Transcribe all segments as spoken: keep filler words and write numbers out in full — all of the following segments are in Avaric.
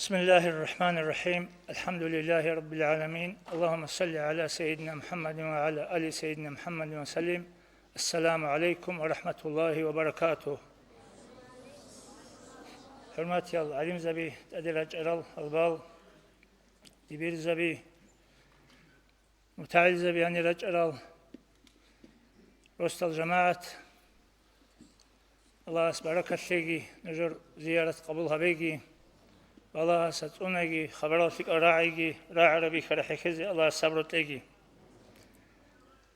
بسم الله الرحمن الرحيم. الحمد لله رب العالمين. اللهم صل على سيدنا محمد وعلى آل سيدنا محمد وسلم. السلام عليكم ورحمة الله وبركاته. ХӀурматиял гӀалимзаби, тӀаде рачӀарал гьалбал, дибирзаби, мутагӀилзаби, гьанир рачӀарал росдал жамагӀат, Аллагьас баракат лъеги, нужер зиярат къабул гьабеги, балагьаса цӀунаги, хабарал лъикӀал рагӀиги, рагӀараб бихьараб хӀехьезе Аллагьас сабру кьеги.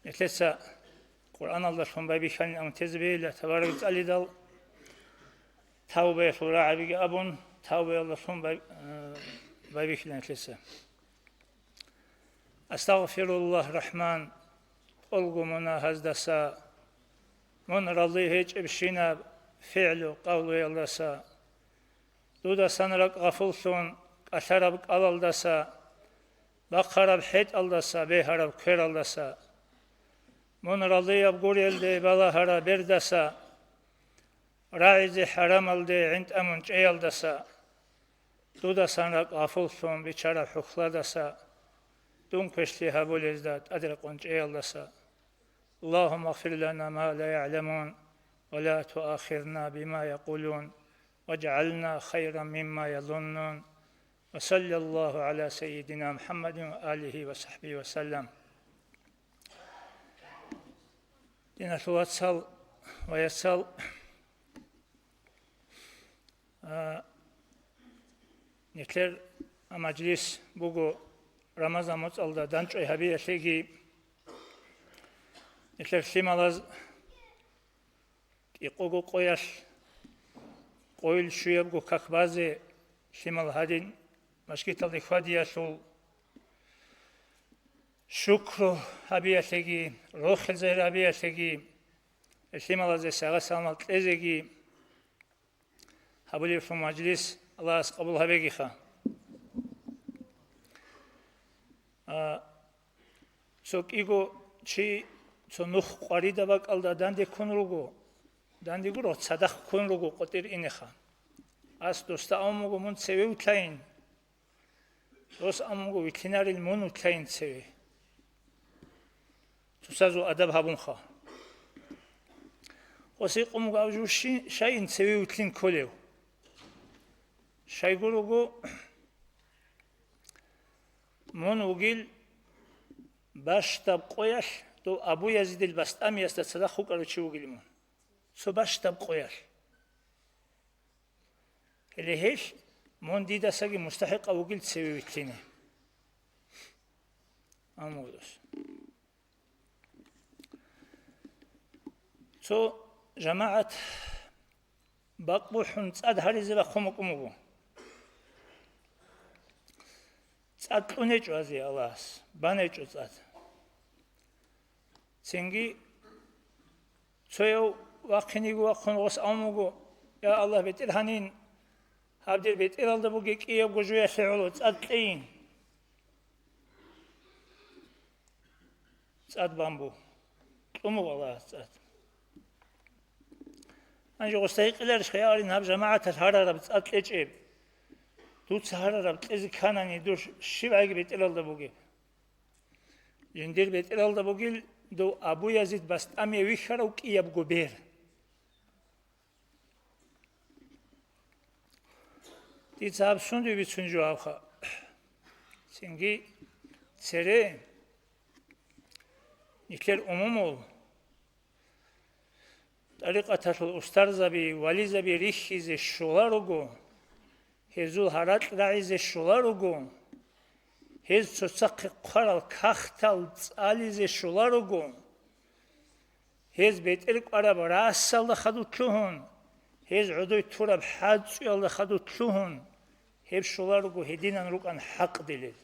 Нилъеца Къуръаналдалъун байбихьанин амун тезе бегьила, табарак цӀалидал, тавбаялъул рагӀабиги абун, тавбаялдалъун бай-, э, байбихьила нилъеца. Астагъфируллагь, Рахман, тӀолго мунагьаздаса, мун разлий гьечӀебщинаб фигӀлу-къавлуялдаса, дудасан ракӀ гъафуллъун кӀалъараб кӀалалдаса, бахъараб хӀетӀалдаса, бегьараб квералдаса, мун разияб гурелде балагьараб бердаса, рагӀизе хӀарамалде гӀинтӀамун чӀеялдаса, дудасан ракӀ гъафуллъун бичараб хӀухьладаса, дун квешлъи гьабулезда тӀадрекъон чӀеялдаса. اللهم اغفر لنا ما لا يعلمون ولا تؤاخذنا بما يقولون واجعلنا خيرا مما يظنون. وصلى الله على سيدنا محمد وآله وصحبه وسلم. Диналъул вацал ва яцал, а, нилъер мажлис буго Рамазан моцӀалда дандчӀвай гьабиялъеги, нилъер лъималаз кӀикъого къоялъ, къойил щуябго как базе лъимал гьадин, машгиталде хьвадиялъул шукру гьабиялъеги, рохел загьир гьабиялъеги, лъималазе сагъа-саламал кьезеги гьабулеблъун мажлис Аллагьас къабул гьабегиха. А, цо кӀиго чи цо нух къваридаб бакӀалда данде ккун руго, данде гуро, цадахъ ккун руго къотӀир инеха. Ас досда абун буго, мун цеве вутлъайин. Дос абун буго, витлъинарил мун вутлъайин цеве. Цоцазул адаб гьабунха. Гъос гьикъун буго, аб жо щи-, щайин цеве вутлъин кколев? Щайгурого, мун вугил бащдаб къоялъ, дов Абу Язидил Бастамиясда цадахъ вукӀарав чи вугил мун. Цо бащдаб къоялъ. Гьеле гьелъ мун дидасаги мустахӀикъав вугил цеве витлъине. Амма дос. Цо жамагӀат бакъбухӀун цӀад гьаризе бахъун букӀун буго. ЦӀад кьунечӀо азе Аллагьас, банечӀо цӀад. Цинги цояв вахъиниго вахъун гъос абун буго: «Я Аллагь, БетӀергьанин, гьаб дир бетӀералда бугей кӀиябго жоялъе гӀоло цӀад кьейин». ЦӀад бамбу. Кьуму Аллагьас цӀад. Гьанже гъосда гьикъиларищха, я арин, гьаб жамагӀаталъ гьарараб цӀад кьечӀеб? Дуца гьарараб кьезе кканани, дур щибгӀаги бетӀералда бугеб? Жиндир бетӀералда бугил дов Абу Язид Бастамие вихьарав кӀиябго бер. Дица гьаб сундуе бицун жо гьабха? Цинги цере нилъер умумул тӀарикъаталъул устарзаби, вализаби рихьизе щола руго, гьезул гьаракь рагӀизе щола руго, гьез цоцахъе хъварал кагътал цӀализе щола руго, гьез бетӀер кӀвараб расалда хадув лъугьун, гьез гӀодой тураб хӀацӀуялда хадув лъугьун, гьеб щола руго гьединан рукӀан хӀакъ дилел.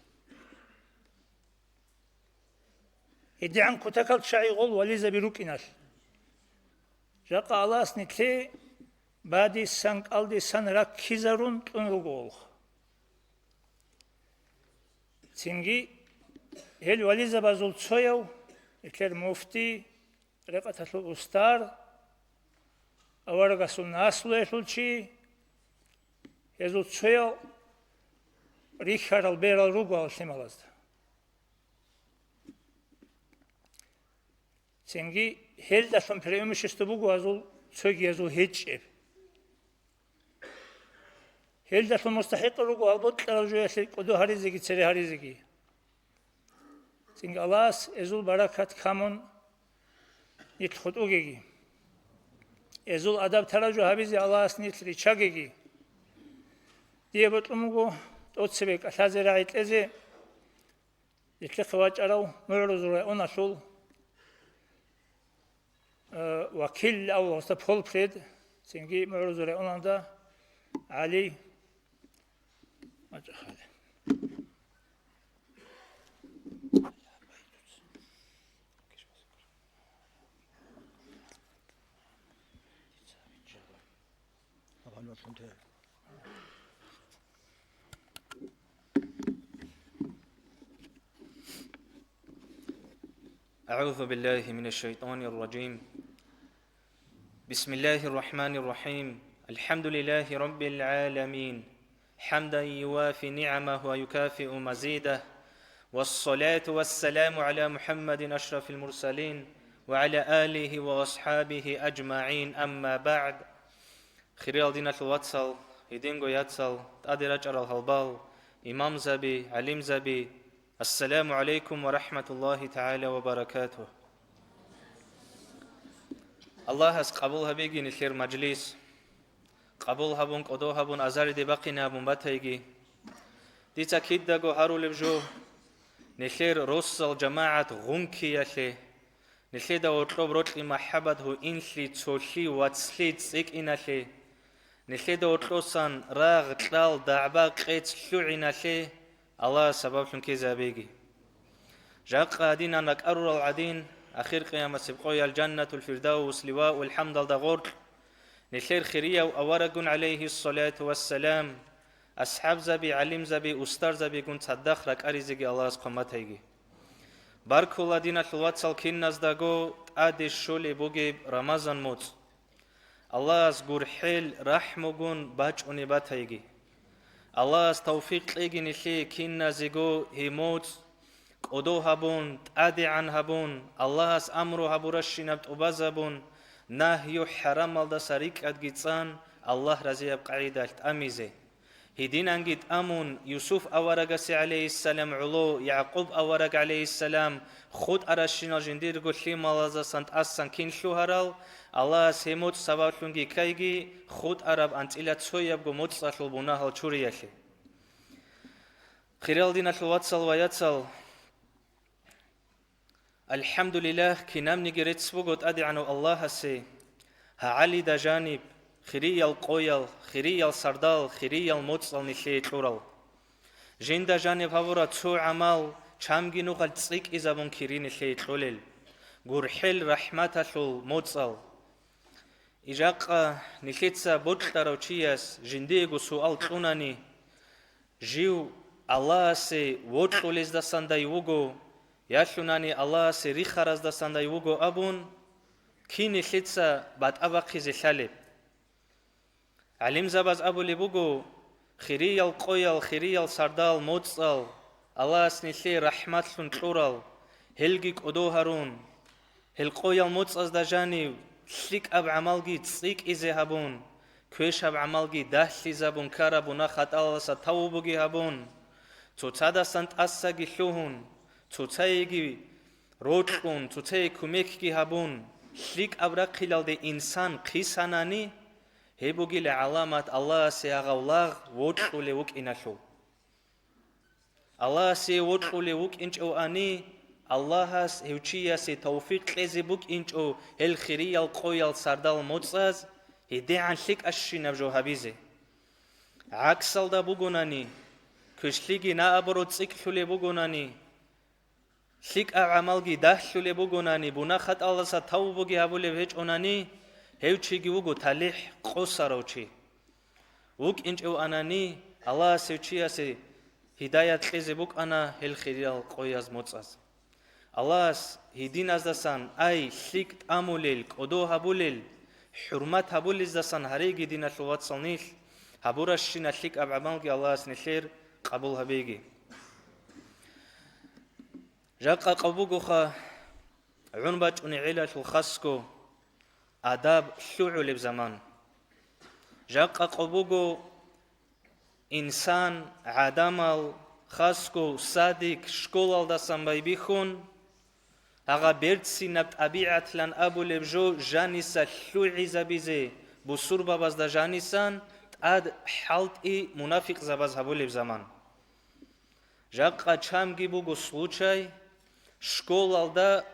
ГьедигӀан кутакал чагӀи гъол вализаби рукӀиналъ. Жакъа Аллагьас нилъее бадисан-кӀалдисан раккизарун кьун руго гъолх. Цинги гьел вализабазул цояв, нилъер муфти, тӀарикъаталъул устар, аварагасул наслуялъул чи, гьезул цояв рихьарал берал руго гьал лъималазда. Цинги гьелдалъун преимущество буго гьазул цогиязул гьечӀеб. Гьелдалъун мустахӀикъ руго гьал бокьарав жоялъе кӀодо гьаризеги цере гьаризеги. Цинги Аллагьас гьезул баракат камун нилъ хутӀугеги, гьезул адаб таражу гьабизе Аллагьас нилъ риччагеги. Дие бокьун буго тӀоцебе кӀалъазе рагӀи кьезе, нилъехъе вачӀарав МугӀрузул районалъул, э, вакил, Аллагьасда полпред, цинги МугӀрузул районалда ГӀали. أعوذ بالله من الشيطان الرجيم. بسم الله الرحمن الرحيم. الحمد لله رب العالمين. حمدا يوافي نعمه ويكافئ مزيده. والصلاة والسلام على محمد أشرف المرسلين وعلى آله وأصحابه أجمعين. أما بعد. Хириял диналъул вацал, гьединго яцал, тӀаде рачӀарал гьалбал, имамзаби, гӀалимзаби, ассаламу гӀалайкум ва рахӀматуллагьи тагӀала ва баракатугь. Аллагьас къабул гьабеги нилъер мажлис, къабул гьабун, кӀодо гьабун, азариде бахъине гьабун батайги. Дица кидаго гьарулеб жо, нилъер росал жамагӀат гъункиялъе, нилъеда гьоркьоб рокьи махӀаббат гьуинлъи, цолъи, вацлъи цӀикӀкӀиналъе, нилъеда гьоркьосан рагъ, кьал, дагӀба, къец лъугӀиналъе Аллагьас сабаблъун ккезе гьабеги. Жакъа гьадинан ракӀарурал гӀадин, ахир къиямасеб къоял Жаннатул Фирдавс, Ливаул ХӀамдалда гъоркь, нилъер хирияв авараггун, гӀалайгьиссалату вассалам, асхӀабзаби, гӀалимзаби, устарзабигун цадахъ ракӀаризеги Аллагьас хъван батайги. Баркула, диналъул вацал, киназдаго тӀаде щолеб бугеб Рамазан моцӀ. Аллагьас гурхӀел рахӀмугун бачӀунеб батайги. Аллагьас тавфикъ кьеги нилъее киназего гьеб моцӀ кӀодо гьабун, тӀадегӀан гьабун, Аллагьас амру гьабуращинаб тӀубазабун, нагью-хӀарамалдаса рикӀкӀадги цӀан, Аллагь разияб къагӀидалъ тӀамизе. Гьединанги тӀамун, Юсуф аварагасе, гӀалайгьиссалам, гӀоло Якъуб авараг, гӀалайгьиссалам, хутӀаращинал жиндирго лъималаздасан тӀасан кин лъугьарал, Аллагьас гьеб моцӀ сабаблъунги ккайги, хутӀараб анцӀила цоябго моцӀалъул бунагьал чуриялъе. Хириял диналъул вацал ва яцал, АлхӀамдулиллагь, кинабниги рецц буго ТӀадегӀанав Аллагьасе, гьагӀалида жаниб, хириял къоял, хириял сардал, хириял моцӀал нилъее кьурал. Жинда жаниб гьабураб цо гӀамал чамги нухалъ цӀикӀкӀизабун кири нилъее кьолел, гурхӀел рахӀматалъул моцӀал. Жакъа нилъеца бокьарав чияс жиндиего суал кьунани, жив Аллагьасе вокьулездасандай вуго, ялъунани Аллагьасе рихараздасандай вуго абун, кин нилъеца батӀа бахъизе лъалеб? ГӀалимзабаз абулеб буго, хириял къоял, хириял сардал, моцӀал, Аллагьас нилъее рахӀматлъун кьурал, гьелги кӀодо гьарун, гьел къоял моцӀазда жанив лъикӀаб гӀамалги цӀикӀкӀизе гьабун, квешаб гӀамалги дагьлъизабун, ккараб бунагь-хатӀалалдаса тавбуги гьабун, цоцадасан тӀасаги лъугьун, цоцаеги рокьун, цоцае кумекги гьабун, лъикӀаб рахъиналде инсан хисанани, гьеб бугила гӀаламат Аллагьасе гьагъав лагъ вокьулев вукӀиналъул. Аллагьасе вокьулев вукӀинчӀевани, Аллагьас гьев чиясе тавфикъ кьезе букӀинчӀо гьел хириял къоял сардал моцӀаз гьедигӀан лъикӀабщинаб жо гьабизе. ГӀаксалда бугонани, квешлъиги наоборот цӀикӀлъулеб бугонани, лъикӀаб гӀамалги дагьлъулеб бугонани, бунагь-хатӀалдаса тавбуги гьабулеб гьечӀонани, гьев чиги вуго талихӀ къосарав чи. ВукӀинчӀевани, Аллагьас гьев чиясе гьидаят кьезе букӀана гьел хириял къояз моцӀаз. Аллагьас гьединаздасан, ай, лъикӀ тӀамулел, кӀодо гьабулел, хӀурмат гьабулездасан гьареги, диналъул вацал, нилъ, гьабуращина лъикӀаб гӀамалги Аллагьас нилъер къабул гьабеги. Жакъа къо бугоха гӀун бачӀунеб гӀелалъул хасго адаб лъугӀулеб заман. Жакъа къо буго инсан, гӀадамал, хасго садик, школалдасан байбихьун, гьагъа берцинаб тӀабигӀатлъан абулеб жо жаниса лъугӀизабизе, бусурбабазда жанисан тӀад хӀалтӀи мунафикъзабаз гьабулеб заман. Жакъа чамги буго случай, школалда,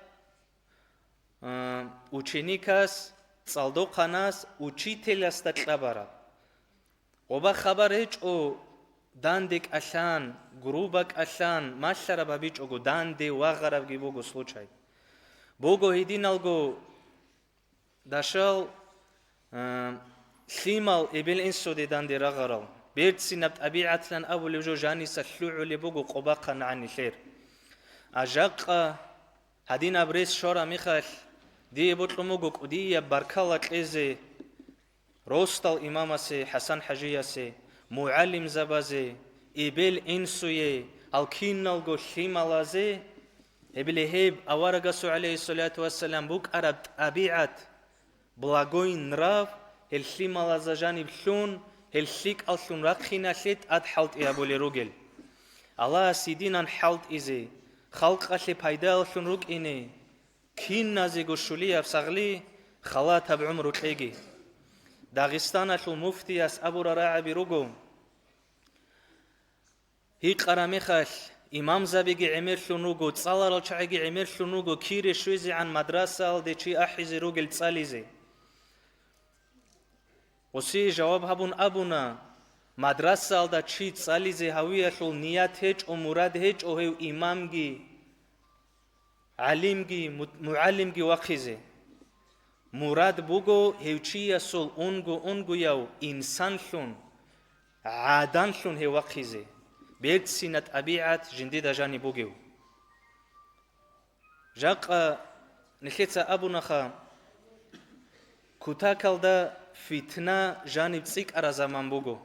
а, ученикас, цӀалдохъанас учителасда кьабараб. Къоба хабар гьечӀо, данде кӀалъан, груба кӀалъан, малъараб гьабичӀого, данде вагъарабги буго случай. Буго гьединалго дашал, а, лъимал эбел-инсуде данде рагъарал. Берцинаб тӀабигӀатлъан абулеб жо жаниса лъугӀулеб буго къобахъанагӀан нилъер. А жакъа гьадинаб рес щвараб мехалъ, дие бокьун буго кӀудияб баркала кьезе росдал имамасе, ХӀасан-хӀажиясе, мугӀалимзабазе, эбел-инсуе, гьал киналго лъималазе, гьеб ле гьеб аварагасул, гӀалейхиссалату вассалам, букӀараб тӀабигӀат, благой нрав, гьел лъималазда жаниб лъун, гьел лъикӀаллъун рахъиналъе тӀад хӀалтӀи гьабулел ругел. Аллагьас гьединан хӀалтӀизе, халкъалъе пайдаяллъун рукӀине, киназего щулияб сагъли, халатаб гӀумру кьеги. Дагъистаналъул муфтияс абурал рагӀаби руго. Гьикъараб мехалъ, имамзабиги гӀемерлъун руго, цӀаларал чагӀиги гӀемерлъун руго, кире щвезегӀан мадрасаялде чи ахӀизе ругел цӀализе. Гъосие жаваб гьабун абуна, мадрасаялда чи цӀализе гьавиялъул ният гьечӀо, мурад гьечӀо гьев имамги, гӀалимги, му-, мугӀалимги вахъизе. Мурад буго гьев чиясул унго-унгояв инсанлъун, гӀаданлъун гьев вахъизе, берцина тӀабигӀат жиндида жаниб бугев. Жакъа нилъеца абунаха, кутакалда фитна жаниб цӀикӀкӀараб заман буго.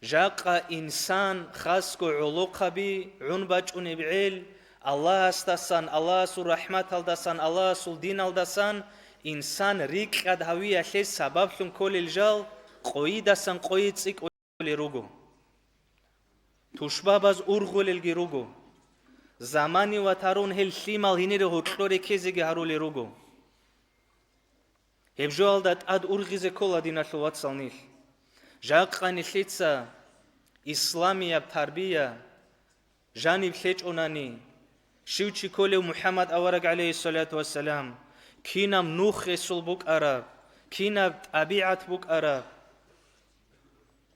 Жакъа инсан хасго гӀолохъаби гӀун бачӀунеб гӀел, Аллагьасдасан, Аллагьасул рахӀматалдасан, Аллагьасул диналдасан инсан рикьад гьавиялъе сабаблъун кколел жал къойидасан къое цӀикӀкӀулел руго. Тушбабаз ургъулелги руго. Замани ватарун гьел лъимал гьенире гьоркьоре ккезеги гьарулел руго. Гьеб жоялда тӀад ургъизе ккола, диналъул вацал, нилъ. Жакъа нилъеца исламияб тарбия жаниб лъечӀунани, щив чи кколев МухӀаммад авараг, гӀалейхиссалату вассалам, кинаб нух гьесул букӀараб, кинаб тӀабигӀат букӀараб,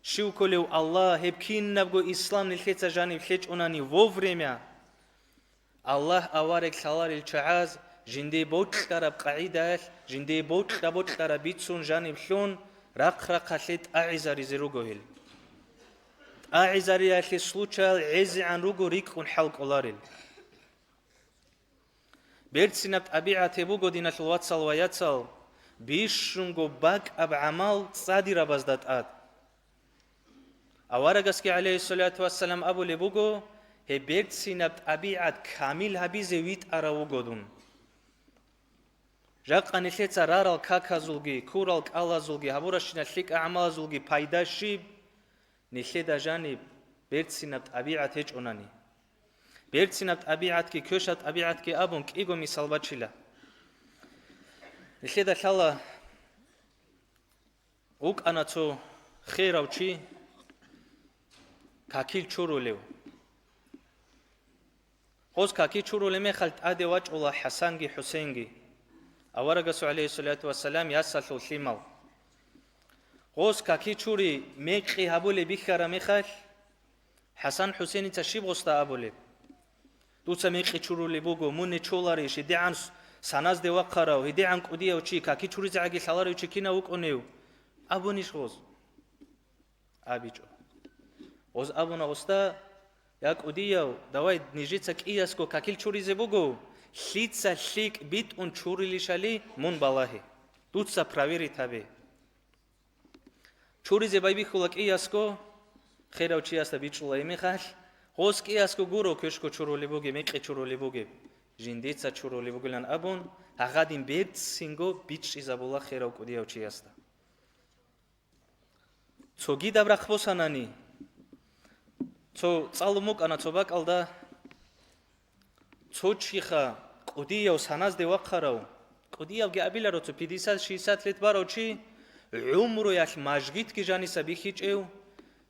щив кколев Аллагь, гьеб кинабго ислам нилъеца жаниб лъечӀунани вовремя, Аллагь авараг лъаларел чагӀаз жиндие бокьараб къагӀидаялъ, жиндие бокьа-бокьараб бицун жаниблъун рахъ-рахъалъе тӀагӀизаризе руго гьел. ТӀагӀизариялъе случаял гӀезегӀан руго рикӀкӀун хӀал кӀоларел. Берцинаб тӀабигӀат гьеб буго, диналъул вацал ва яцал, бищунго бакӀаб гӀамал цӀадирабазда тӀад. Аварагасги, гӀалейхиссалату вассалам, абулеб буго, гьеб берцинаб тӀабигӀат камил гьабизе витӀарав вуго дун. Жакъа нилъеца рарал каказулги, ккурал кӀалазулги, гьабуращинал лъикӀа гӀамалазулги пайда щиб, нилъеда жаниб берцинаб тӀабигӀат гьечӀунани. Берцинаб тӀабигӀатги квешаб тӀабигӀатги абун кӀиго мисал бачила. Нилъеда лъала ВукӀана цо херав чи, какил чурулев. Гъоз каки чурулеб мехалъ тӀаде вачӀула ХӀасанги ХӀусейнги, аварагасул, гӀалейхиссалату вассалам, ясалъул лъимал. Гъоз каки чури мекъи гьабулеб бихьараб мехалъ, ХӀасан ХӀусейница щиб гъосда абулеб? Дуца мекъи чурулеб буго, мун нечоларищ, гьедигӀан с-, саназде вахъарав, гьедигӀан кӀудияв чи, каки чуризегӀаги лъаларев чи кинав вукӀунев? Абунищ гъоз? АбичӀо. Гъоз абуна гъосда: «Я кӀудияв, давай нижеца кӀиясго какил чуризе буго, лъица лъикӀ битӀун чурилищали мун балагье. Дуца проверить гьабе». Чуризе байбихьула кӀиясго, Херав чиясда бичӀчӀула гьеб мехалъ, гъос кӀиясго гуро квешго чурулеб бугеб, мекъи чурулеб бугеб, жиндица чурулеб бугилан абун, гьагъадин берцинго бичӀчӀизабула херав кӀудияв чиясда. Цогидаб рахъ босанани, цо цӀалун букӀана цо бакӀалда, цо чиха кӀудияв саназде вахъарав, кӀудиявги абиларо цо пятьдесят-шестьдесят лет барав чи, гӀумруялъ мажгитги жаниса бихьичӀев,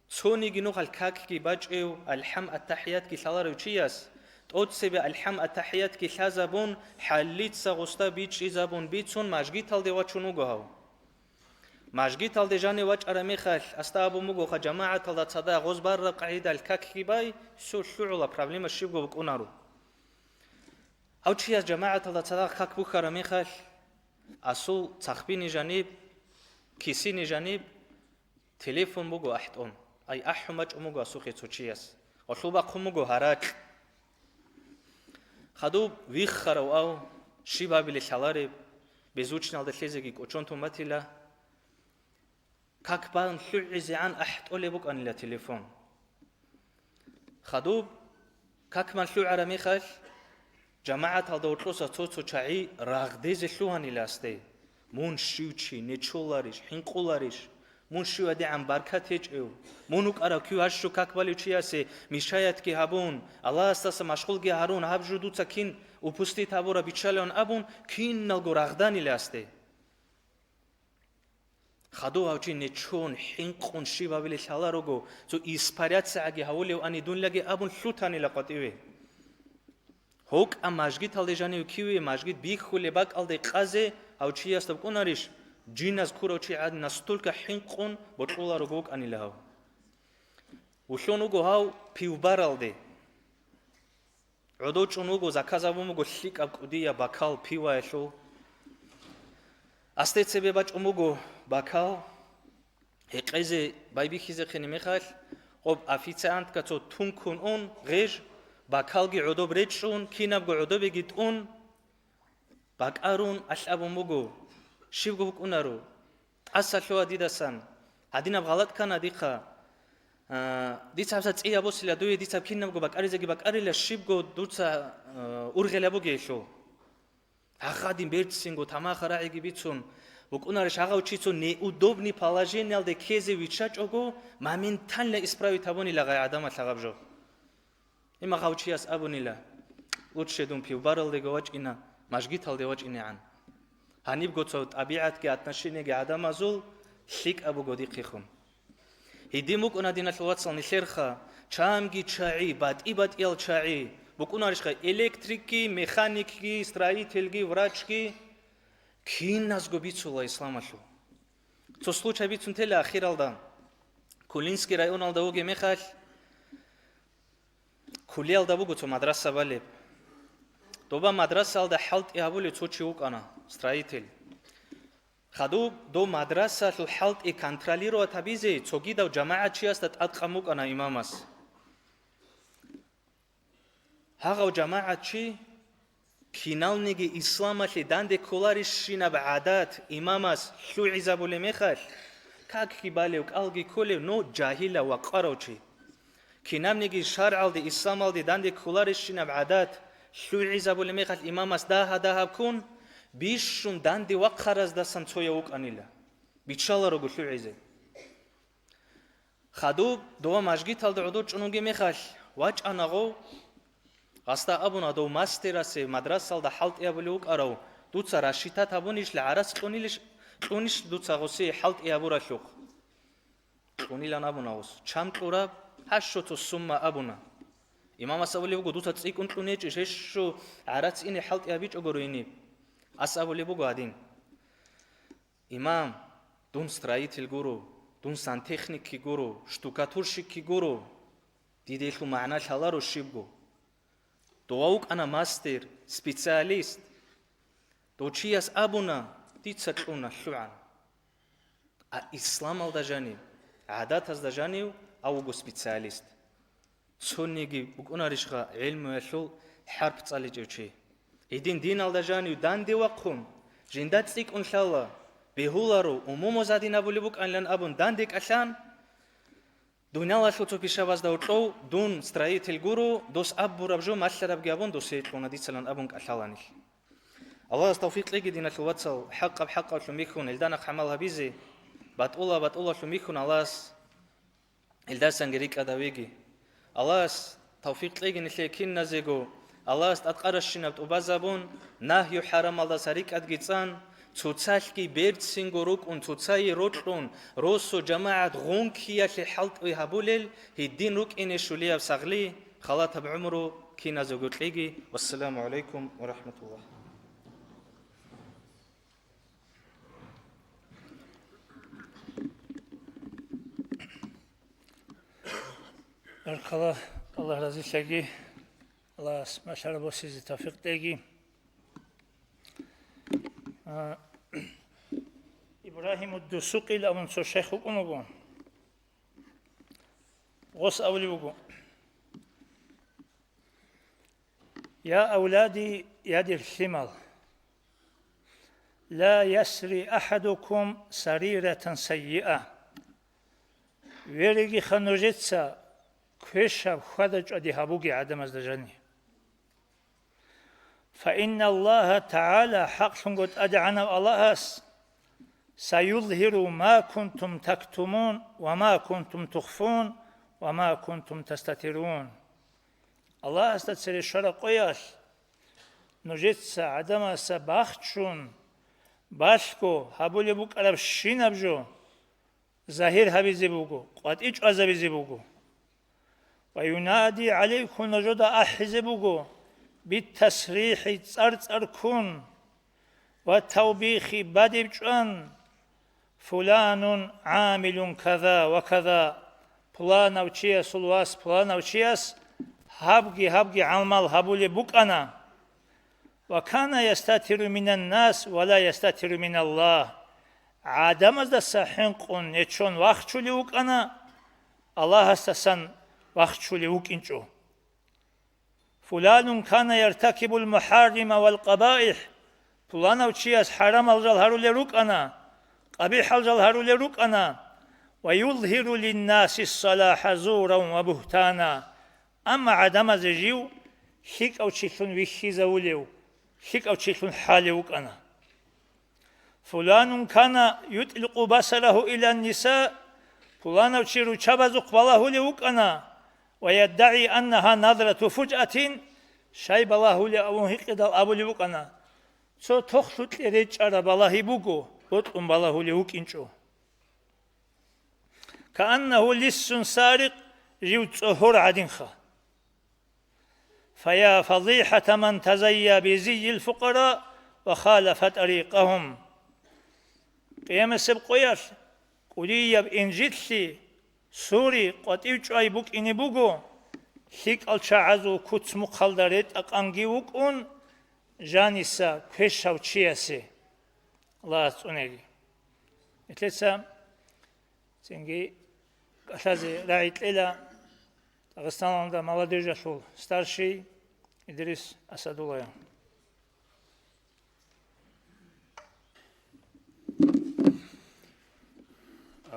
цониги нухалъ какги бачӀев, алхӀам-аттахӀиятги лъаларев чияс, тӀоцебе алхӀам-аттахӀиятги лъазабун, хӀалица гъосда бичӀчӀизабун бицун, мажгиталде вачун вуго гьав. Мажгиталде жанив вачӀараб мехалъ, асда абун бугоха, жамагӀаталда цадахъ гъоз бараб къагӀидал какги бай, цо лъугӀула проблема щибго букӀунаро. Гьав чияс жамагӀаталда цадахъ как бухьараб мехалъ, асул цахбине жаниб, кисине жаниб телефон буго ахӀтӀун. Ай, ахӀун бачӀун буго асухъе цо чияс. Гъолъул бахъун буго гьаракь. Хадуб виххарав ав, щиб гьабилеб лъалареб, безучиналда лъезеги кӀочон тун батила. Как бан лъугӀизегӀан ахӀтӀолеб букӀанила телефон. Хадуб, как бан лъугӀараб мехалъ, жамагӀаталда гьоркьоса цо-цо чагӀи рагъдезе лъугьанила асде. Мун щив чи, нечоларищ, хӀинкъуларищ? Мун щив гьадигӀан баркат гьечӀев? Мун вукӀарав кив гьащу как балев чиясе мешаятги гьабун, Аллагьасдаса машгъулги гьарун, гьаб жо дуца кин упустить гьабураб биччалеван абун, киналго рагъданила асде. Хадув гьав чи нечон, хӀинкъун щиб гьабилеб лъаларого, цо испаряцагӀаги гьавулев ани дунлаги абун лъутанила къватӀиве. ГьукӀа мажгиталде жанив киве, мажгит бихьулеб бакӀалде къазе гьав чиясда букӀунарищ, жиназ ккурав чи гӀадин настолько хӀинкъун бокьуларого вукӀанила гьав. Вулъун вуго гьав пивбаралде. ГӀодов чӀун вуго, заказ гьабун буго лъикӀаб кӀудияб бокал пиваялъул. Асде цебе бачӀун буго бокал. Гьекъезе байбихьизехъе мехалъ, къоб официантка цо тункун ун, гъеж, бокалги гӀодоб речӀчӀун, кинабго гӀодобеги тӀун, бакӀарун, алъ абун буго, щибго букӀунаро, тӀаса лъугьа дидасан, гьадинаб гъалатӀ ккана дихъа. А, дица гьабсагӀат цӀи гьабусила дуе, дица кинабго бакӀаризеги бакӀарила, щибго дуца, а, ургъел гьабугеялъул. Гьагъадин берцинго тамаха рагӀиги бицун букӀунарищ, гьагъав чи цо неудобный положениялде ккезе виччачӀого, моментально исправить гьабунила гъай гӀадамал гьагъаб жо. Имма гьав чияс абунила, лучше дун пивбаралдего вачӀина, мажгиталде вачӀинегӀан. Гьанибго цо тӀабигӀатги отношениеги гӀадамазул лъикӀаб буго дихъехун. Гьедин букӀуна, диналъул вацал, нилъерха чамги чагӀи, батӀи-батӀиял чагӀи, букӀунарищха электрикги, механикги, строительги, врачги, киназго бицула исламалъул. Цо случай бицун тела ахиралда, Кулинский районалда вугеб мехалъ, Кулиялда буго цо мадраса балеб. Доба мадрасаялда хӀалтӀи гьабулев цо чи вукӀана, строитель. Хадуб дов мадрасалъул хӀалтӀи контролировать гьабизе цогидав жамагӀатчиясда тӀадкъан букӀана имамас. Гьагъав жамагӀатчи киналниги исламалъе данде кколарищинаб гӀадат имамас лъугӀизабулеб мехалъ, какги балев, кӀалги кколев, но жагьилав ва къарав чи. Кинабниги шаргӀалде, исламалде данде кколарищинаб гӀадат лъугӀизабулеб мехалъ имамас дагьа-дагьаб ккун, бищун данде вахъараздасан цояв вукӀанила, биччаларого лъугӀизе. Хадуб дова мажгиталда гӀодор чӀун вугеб мехалъ, вачӀана гъов. Гъасда абуна дов мастерасе, мадрасалда хӀалтӀи гьабулев вукӀарав, дуца рассчитать гьабунищ, гӀарац кьунилищ, кьунищ дуца гъосе хӀалтӀи гьабуралъухъ? Кьунилан абуна гъос. Чам кьураб? Гьащу цо сумма абуна. Имамас абулеб буго, дуца цӀикӀкӀун кьун гьечӀищ, гьещу гӀарац ине хӀалтӀи гьабичӀого руйни. Ас абулеб буго гьадин. Имам, дун строитель гуро, дун сантехникги гуро, штукатурщикги гуро, диделъул магӀна лъаларо щибго. Дова вукӀана мастер, специалист. Дов чияс абуна, дица кьуна, лъугӀан. А исламалда жанив, гӀадатазда жанив, ав вуго специалист. Цониги букӀунарищха гӀелмуялъул хӀарп цӀаличӀев чи? Гьедин диналда жанив данде вахъун, жинда цӀикӀкӀун лъала, бегьуларо, умумузадин абулеб букӀанилан абун данде кӀалъан, Дуниялалъул цо пишабазда гьоркьов дун строитель гуро, дос абураб жо малъарабги абун, досие кьуна дицалан абун кӀалъаланилъ. Аллагьас тавфикъ кьеги, диналъул вацал, хӀакъаб хӀакъалъун бихьун, гьелда нахъ гӀамал гьабизе, батӀула батӀулалъун бихьун Аллагьас гьелдасанги рикӀкӀад гьавеги. Аллагьас тавфикъ кьеги нилъее киназего, Аллагьас тӀадкъаращинаб тӀубазабун, нагью-хӀарамалдаса рикӀкӀадги цӀан, цоцалъги берцинго рукӀун, цоцайе рокьун, росу-жамагӀат гъункиялъе хӀалтӀи гьабулел гьедин рукӀине щулияб сагъли, халатаб гӀумру киназего кьеги. Вассаламу гӀалайкум ва рахӀматуллагь. Баркала, Аллагь разилъаги, Аллагьас малъараб босизе тавфикъ кьеги. А, Ибрагьим ад-Дусукъил абун цо шайх вукӀун вуго. Гъос абулеб буго: «Я авлади, я дир лъимал, ла ясри ахӀадукум сариратан сайиа». Верегиха нужеца квешаб хьвада-чӀвади гьабуге гӀадамазда жани. «Фаинналлагьа тагӀала», хӀакълъунго ТӀадегӀанав Аллагьас, «саюзгьиру ма кунтум тактумун ва ма кунтум тухфун ва ма кунтум тастатирун». Аллагьасда цере щвараб къоялъ нужеца гӀадамазда бахчун, балъго гьабулеб букӀарабщинаб жо загьир гьабизе буго, къватӀи чӀвазабизе буго. «Ва юнади гӀалайкум», нужеда ахӀизе буго, «битасрихӀи», цӀар-цӀар ккун, «ва тавбихи», бадиб чӀван, «фуланун гӀамилун каза ва каза», пуланав чиясул вас пуланав чияс гьабги-гьабги гӀамал гьабулеб букӀана. «Ва кана ястатиру минан нас ва ла ястатиру миналлагь». ГӀадамаздаса хӀинкъун нечон вахчулев вукӀана, Аллагьасдасан вахчулев вукӀинчӀо. «Фуланун кана яртакибул мухӀаррима вал къабаихӀ», пуланав чияс хӀарамал жал гьарулел рукӀана, къабихӀал жал гьарулел рукӀана, «ва юзгьиру линнаси салахӀа зуран ва бугьтана». Амма гӀадамазе жив лъикӀав чилъун вихьизавулев, лъикӀав чилъун хӀалев вукӀана. «Фуланун кана ютӀликъу басарагьу илан ниса», пуланав чи руччабазухъ балагьулев вукӀана, «ва яддагӀи аннагьа назрату фужатин», щай балагьулев абун гьикъидал абулев вукӀана, цо тохлъукье речӀчӀараб балагьи буго, бокьун балагьулев вукӀинчӀо. «Кааннагьу лиссун сарикъ», жив цӀогьор гӀадинха. «Фая фадихӀата ман тазайя бизийил фукъара ва халафа тарикъагьум». Къиямасеб къоялъ кӀудияб инжитлъи, сури, къватӀив чӀвай букӀине буго, лъикӀал чагӀазул куц-мухъалда ретӀа-къанги вукӀун жаниса квешав чиясе. Аллагьас цӀунеги. Нилъеца цинги кӀалъазе рагӀи кьела Дагъистаналда молодежалъул старший Идрис Асадуллаев.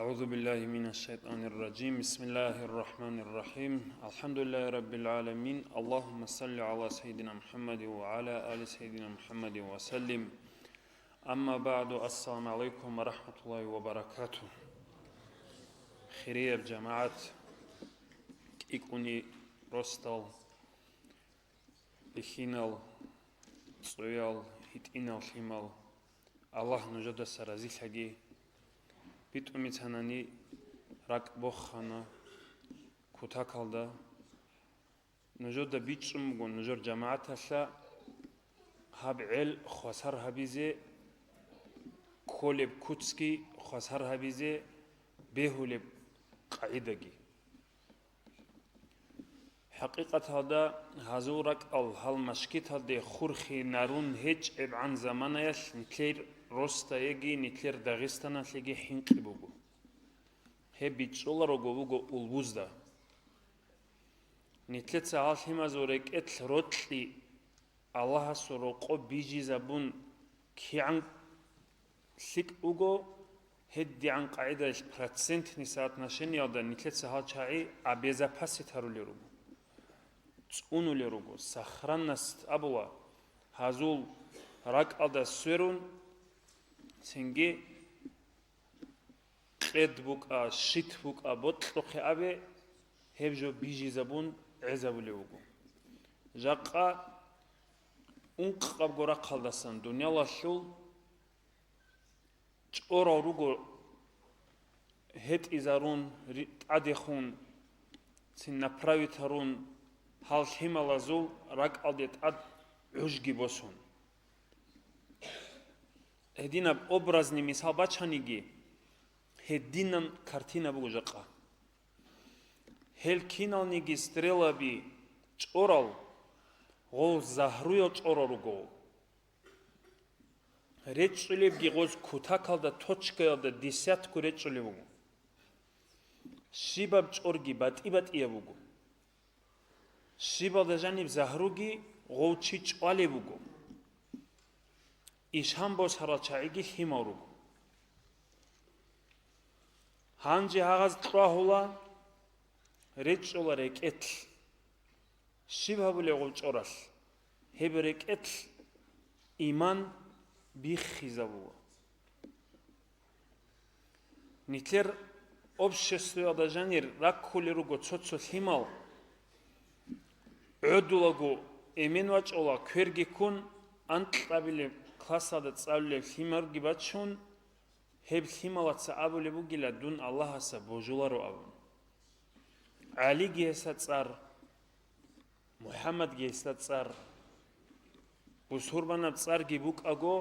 أعوذ بالله من الشيطان الرجيم. بسم الله الرحمن الرحيم. الحمد لله رب العالمين. اللهم صل على سيدنا محمد وعلى آل سيدنا محمد وسلم. أما بعد. السلام عليكم ورحمة الله وبركاته. Хирияб жамагӀат, кӀикӀуни росдал, бихьинал, цӀуял, гьитӀинал лъимал, Аллагь нужедаса разилъаги. БитӀун бицанани ракӀ бохана кутакалда. Нужеда бичӀчӀун буго нужер жамагӀаталъа гьаб гӀел хвасар гьабизе, кколеб куцги хвасар гьабизе, бегьулеб къагӀидаги. ХӀакъикъаталда, гьазул ракӀал гьал мажгиталде хурхинарун гьечӀебгӀан заманаялъ нилъер росдайги, нилъер Дагъистаналъеги хӀинкъи буго. Гьеб бичӀчӀуларого буго улбузда. Нилъеца гьал лъимазул рекӀелъ рокьи, Аллагьасул рокъоб бижизабун кигӀан лъикӀ буго, ГьедигӀан къагӀидаялъ процентный соотношениялда нилъеца гьал чагӀи обезопасить гьарулел руго, цӀунулел руго, сохранность абула, гьазул ракӀалда сверун, цинги къед букӀа, щит букӀа, бокьухъе абе, гьеб жо бижизабун гӀезабулев вуго. Жакъа ункъабго рахъалдасан дуниялалъул чӀорал руго гьетӀизарун, ри-, тӀадехун, цин направить гьарун, гьал лъималазул ракӀалде тӀад гӀужги босун. Гьединаб образный мисал бачаниги, гьединан картина буго жакъа. Гьел киналниги стрелаби чӀорал, гъол загьруял чӀорал руго. РечӀчӀулебги гъоз кутакалда, точкаялда десятку речӀчӀулеб буго. Щибаб чӀорги батӀи-батӀияб буго. Щибалда жаниб загьруги гъов чи чӀвалеб буго. Ишан босарал чагӀиги лъимал руго. Гьанже гьагъаз кьвагьула, речӀчӀула рекӀелъ. Щиб гьабулеб гъов чӀоралъ? Гьеб рекӀелъ иман биххизабула. Нилъер обществоялда жанир раккулел руго цо-цо лъимал, гӀодулаго эмен вачӀула, кверги ккун, анкьабилеб классалда цӀалулел лъималги бачун, гьеб лъималаца абулеб бугила дун Аллагьасда божуларо абун. ГӀалиги гьесда цӀар, МухӀаммадги гьесда цӀар, бусурбанаб цӀарги букӀаго,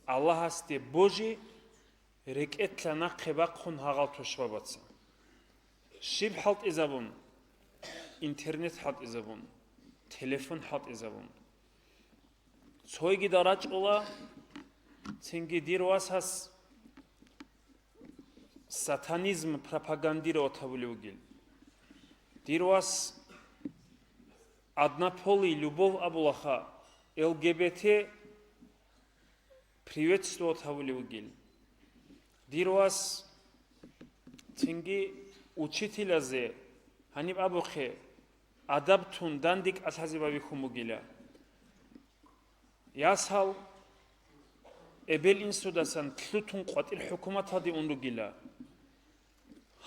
Аллагьасде божи, рекӀелъа нахъе бахъун гьагъал тушбабаца. Щиб хӀалтӀизабун? Интернет хӀалтӀизабун, телефон хӀалтӀизабун. Цойгида рачӀула, цинги дир васас сатанизм пропагандировать гьабулев вугил. Дир вас однополый любовь абулаха, Л Г Б Т приветствовать гьабулев вугил. Дир вас цинги учителязе гьаниб абухъе, адаб тун дандекӀалъазе бабихьун бугила. Ясал эбел-инсудасан лъутун къватӀир хӀукуматалде ун ругила.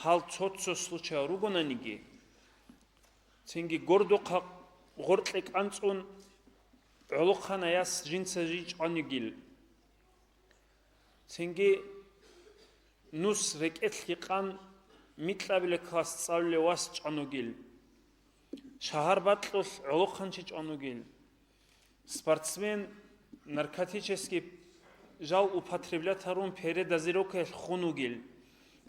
Гьал цо-цо случай ругонаниги, цинги гордухъа гъоркье кӀанцӀун гӀолохъанай яс жинца жий чӀван йигил. Цинги нус рекӀелъги къан микьабила класс цӀалулев вас чӀван вугил. Шагьар бакьулъ гӀолохъанчи чӀван вугил. Спортсмен, наркотический жал употреблять гьарун передозировкаялъ хун вугил.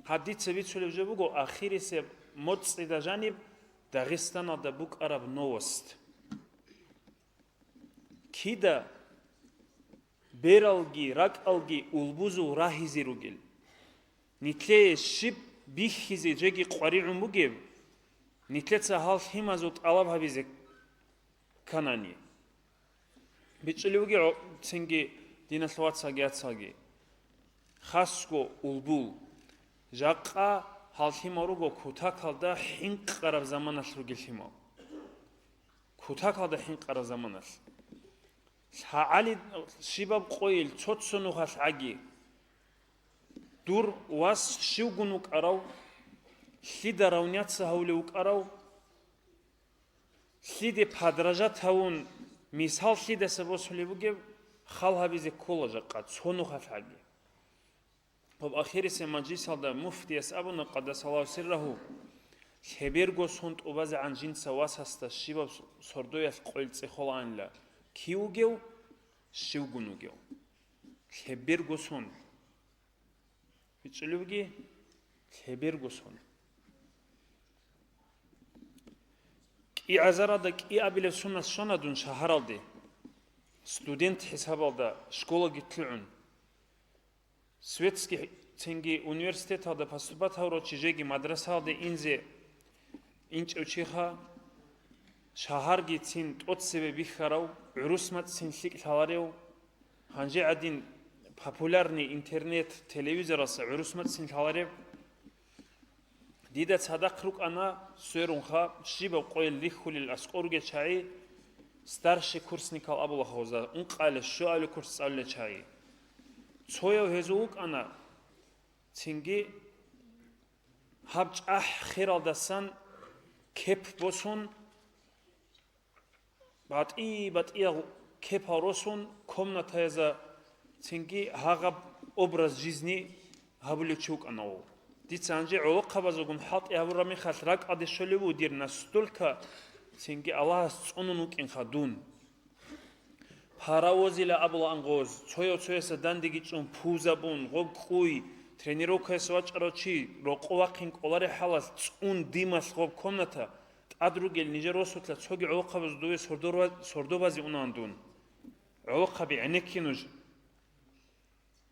Гьаб дица бицулеб жо буго, ахирисеб моцӀида жаниб Дагъистаналда букӀараб новость. Кида бералги ракӀалги улбузул рагьизе ругел. Нилъее щиб бихьизе жеги къваригӀун бугеб, нилъеца гьал лъимазул тӀалаб гьабизе кканани. БичӀчӀулев вугев цинги диналъ вацалги яцалги. Хасго улбул. Жакъа гьал лъимал руго кутакалда хӀинкъараб заманалъ ругел лъимал. Кутакалда хӀинкъараб заманалъ. ЛъагӀали щибаб къойил цо-цо нухалъ гӀаги. Дур вас щивгун вукӀарав, лъида равняться гьавулев вукӀарав, лъиде подражать гьавун, мисал лъидаса босулеб бугеб, хал гьабизе ккола жакъа цо нухалъ гӀаги. Гьаб ахирисеб мажлисалда муфтияс абуна, къаддасаллагьу сиррагьу, лъеберго сон тӀубазегӀан жинца васасда щибаб сордоялъ къойил цӀехолаанила, кив вугев, щивгун вугев. Лъеберго сон. БичӀчӀулевги, лъеберго сон. КӀиазаралда кӀиабилеб соназ щвана дун шагьаралде. Студент хӀисабалда школаги лъугӀун. Светский цинги университеталда поступать гьавурав чи жеги мадрасаялде инзе инчӀев чиха, шагьарги цин тӀоцебе бихьарав, гӀурус мацӀ цин лъикӀ лъаларев, гьанже гӀадин популярный интернет, телевизоралъа гӀурус мацӀцин лъалареб. Дида цадахъ рукӀана сверунха, щибаб къойил рихьулел аскӀор ругел чагӀи, старший курсникал абула гьезда, ункъабилеб, щуабилеб курс цӀалулел чагӀи. Цояв гьезул вукӀана, цинги гьаб чӀахӀ хералдасан кеп босун, батӀи-батӀиял кепал росун, комнатаязда цинги гьагъаб образ жизни гьабулев чи вукӀана гьев. Дица гьанже гӀолохъабазулгун хӀалтӀи гьабураб мехалъ ракӀалде щолеб буго дир настолько цинги Аллагьас цӀунун вукӀинха дун. Паровозила абулаан гъоз, цояв-цоясда дандеги чӀун пузабун, гъоб кӀуй, тренировкаялъ вачӀарав чи, рокъов вахъин кӀолареб хӀалалъ цӀун дималъ гъоб комната, тӀад ругел нижер росулъа цоги гӀолохъабаз дуве сордор-, сордо базе унаан дун. ГӀолохъаби, гӀенекке нуж.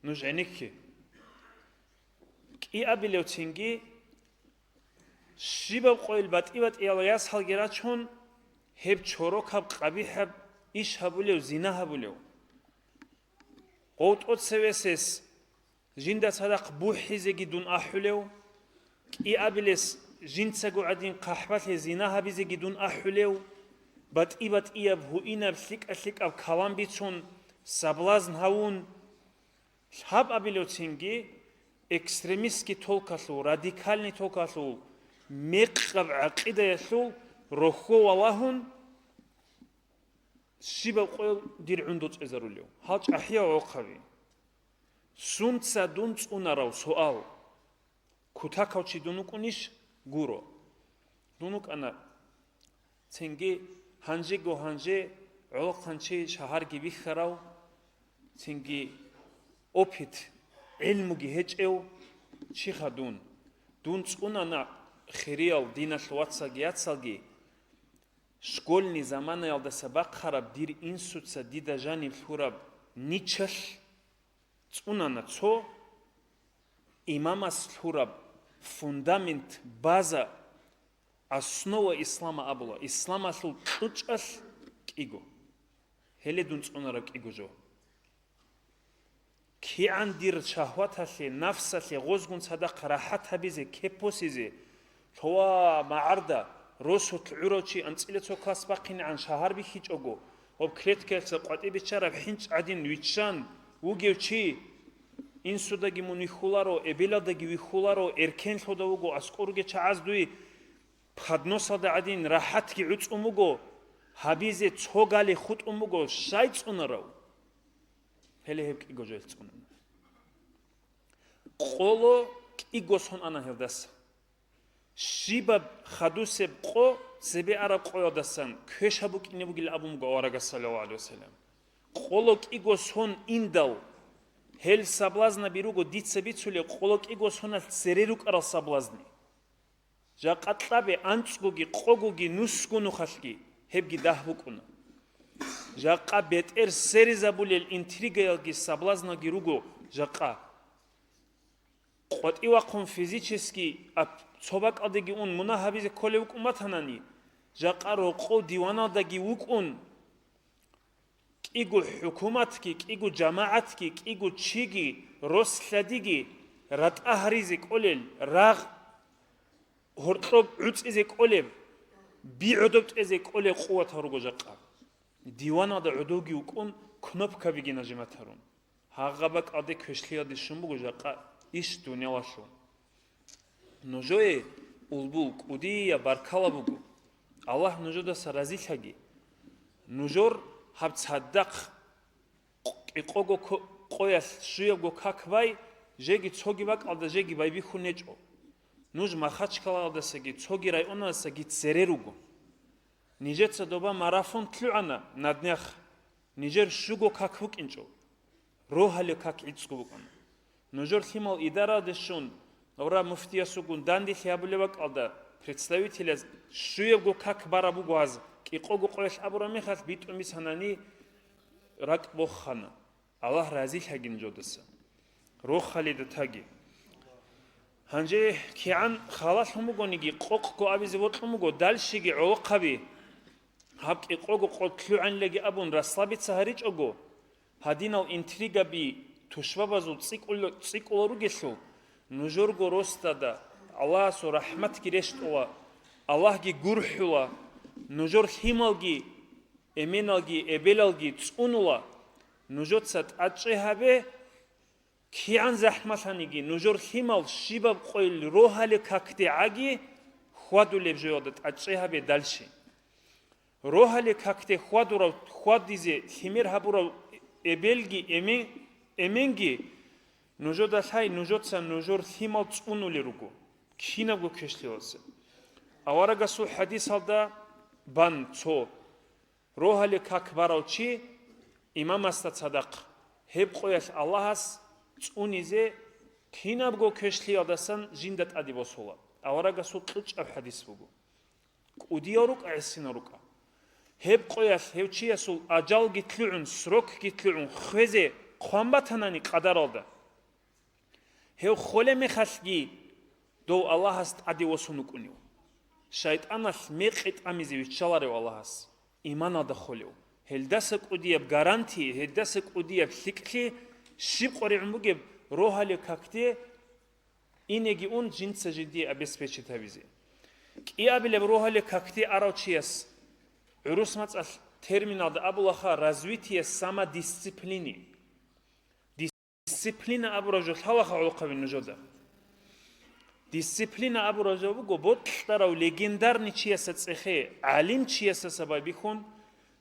Нуж гӀенекке. КӀиабилев цинги, щибаб къойил батӀи-батӀиял ясалги рачун, гьеб чорокаб къабихӀаб иш гьабулев, зина гьабулев. Гъов тӀоцевесес жинда цадахъ бухӀизеги дун ахӀулев, кӀиабилес жинцаго гӀадин хъахӀбалъе зина гьабизеги дун ахӀулев, батӀи-батӀияб гьуинаб лъикӀа-лъикӀаб калам бицун, соблазн гьавун, гьаб абилев цинги, экстремистский толкалъул, радикальный толкалъул, мекъаб гӀакъидаялъул рохьо валагьун, щибаб къойил дир гӀундул цӀезарулев? Гьал чӀахӀиял гӀолохъаби. Сунца дун цӀунарав суал? Кутакав чи дун вукӀунищ? Гуро. Дун вукӀана цинги гьанжего-гьанже гӀолохъанчи шагьарги бихьарав, цинги опыт, гӀилмуги гьечӀев чиха дун. Дун цӀунана, хириял диналъ вацалги яцалги, школьный заманаялдаса бахъараб дир инсуца дида жаниб лъураб ничалъ цӀунана цо имамас лъураб фундамент, база, основа ислама абула, исламалъул кьучӀалъ кӀиго. Гьеле дун цӀунараб кӀиго жо. КигӀан дир шагьваталъе, нафсалъе гъозгун цадахъ рахӀат гьабизе, кеп босизе, лъова магӀарда, росулъ гӀурав чи анцӀила цо класс бахъинегӀан шагьар бихьичӀого, гьоб клеткаялъа къватӀибе биччараб хӀинчӀ гӀадин виччан вугев чи, инсудаги мун вихьуларо, эбелалдаги вихьуларо, эркен лъода вуго, аскӀор ругел чагӀаз дуе подносалда гӀадин рахӀатги гӀуцӀун буго, гьабизе цо гали хутӀун буго, щай цӀунарав? Гьеле гьеб кӀиго жо гьел цӀунана. Къоло кӀиго сон ана гьелдаса. Щибаб хадусеб къо цебе араб къоялдасан квешаб букӀине бугилан абун буго аварагас, саллаллагьу гӀалайгьи вассалам. Къоло кӀиго сон индал, гьел соблазнаби руго дица бицулел къоло кӀиго соналъ цере рукӀарал соблазни. Жакъа кьабе анцӀгоги, къогоги, нусго нухалъги, гьебги дагь букӀуна. Жакъа бетӀер серизабулел интригаялги соблазналги руго жакъа. КъватӀивахъун физически ап-, цо бакӀалдеги ун мунагь гьабизе кколев вукӀун батанани, жакъа рокъов диваналдаги вукӀун, кӀиго хӀукуматги, кӀиго жамагӀатги, кӀиго чиги, рос-лъадиги ратӀа гьаризе кӀолел, рагъ гьоркьоб гӀуцӀизе кӀолеб, би гӀодоб тӀезе кӀолеб къуватал руго жакъа. Диваналда гӀодовги вукӀун, кнопкабиги нажимат гьарун. Гьагъа бакӀалде квешлъиялде щун буго жакъа иш дуниялалъул. Нужее улбул кӀудияб баркала буго. Аллагь нужедаса разилъаги. Нужер гьаб цадахъ кӀикъого ко-, къоялъ щуябго как бай, жеги цоги бакӀалда жеги байбихьун гьечӀо. Нуж Махачкалаялдасаги цоги районалдасаги цере руго. Нижеца доба марафон лъугӀана на днях. Нижер щуго как букӀинчӀо. Рогьалил как гӀицӀго букӀана. Нужер лъимал идараялде щун, гьабураб муфтиясулгун данделъи гьабулеб бакӀалда, представителяз щуябго как бараб буго гьаз, кӀикъого къоялъ абураб мехалъ битӀун бицанани, ракӀ бохана. Аллагь разилъаги нужедаса. Рохалида таги. Гьанже кигӀан халалъун бугониги, къокъго абизе бокьун буго, дальшеги гӀолохъаби. Гьаб кӀикъого къо лъугӀанилаги абун расслабиться гьаричӀого, гьадинал интригаби, тушбабазул цӀикӀкӀула-, цӀикӀкӀула ругелъул, нужерго росдада Аллагьасул рахӀматги рещтӀула, Аллагьги гурхӀула, нужер лъималги, эменалги, эбелалги цӀунула, нужеца тӀадчӀей гьабе, кигӀан захӀмалъаниги, нужер лъимал щибаб къойил рогьалил какде гӀаги, хьвадулеб жоялда тӀадчӀей гьабе дальше. Рогьалил какде хьвадурав, хьвадизе лъимер гьабурав эбелги эмен-, эменги нужеда лъай, нужеца нужер лъимал цӀунулел руго, кинабго квешлъиялдаса. Аварагасул хӀадисалда бан цо: рогьалил как барав чи имамасда цадахъ, гьеб къоялъ Аллагьас цӀунизе кинабго квешлъиялдасан жинда тӀаде босула. Аварагасул кьучӀаб хӀадис буго. КӀудиял рукӀа, гӀисинал рукӀа. Гьеб къоялъ гьев чиясул ажалги лъугӀун, срокги лъугӀун хвезе хъван батанани къадаралда, гьев холеб мехалъги дов Аллагьас тӀаде восун вукӀунев. ШайтӀаналъ мекъи тӀамизе виччаларев Аллагьас, иманалда холев. Гьелдаса кӀудияб гарантия, гьелдаса кӀудияб лъикӀлъи щиб къваригӀун бугеб рогьалил какде инеги ун жинца жиндие обеспечить гьабизе. КӀиабилеб рогьалил какде арав чияс гӀурус мацӀалъ терминалда абулаха развитие самодисциплины. Дисциплина абураб жо лъалаха гӀолохъаби нужеда. Дисциплина абураб жо буго бокьарав легендарный чиясда цӀехе, гӀалим чиясдаса байбихьун,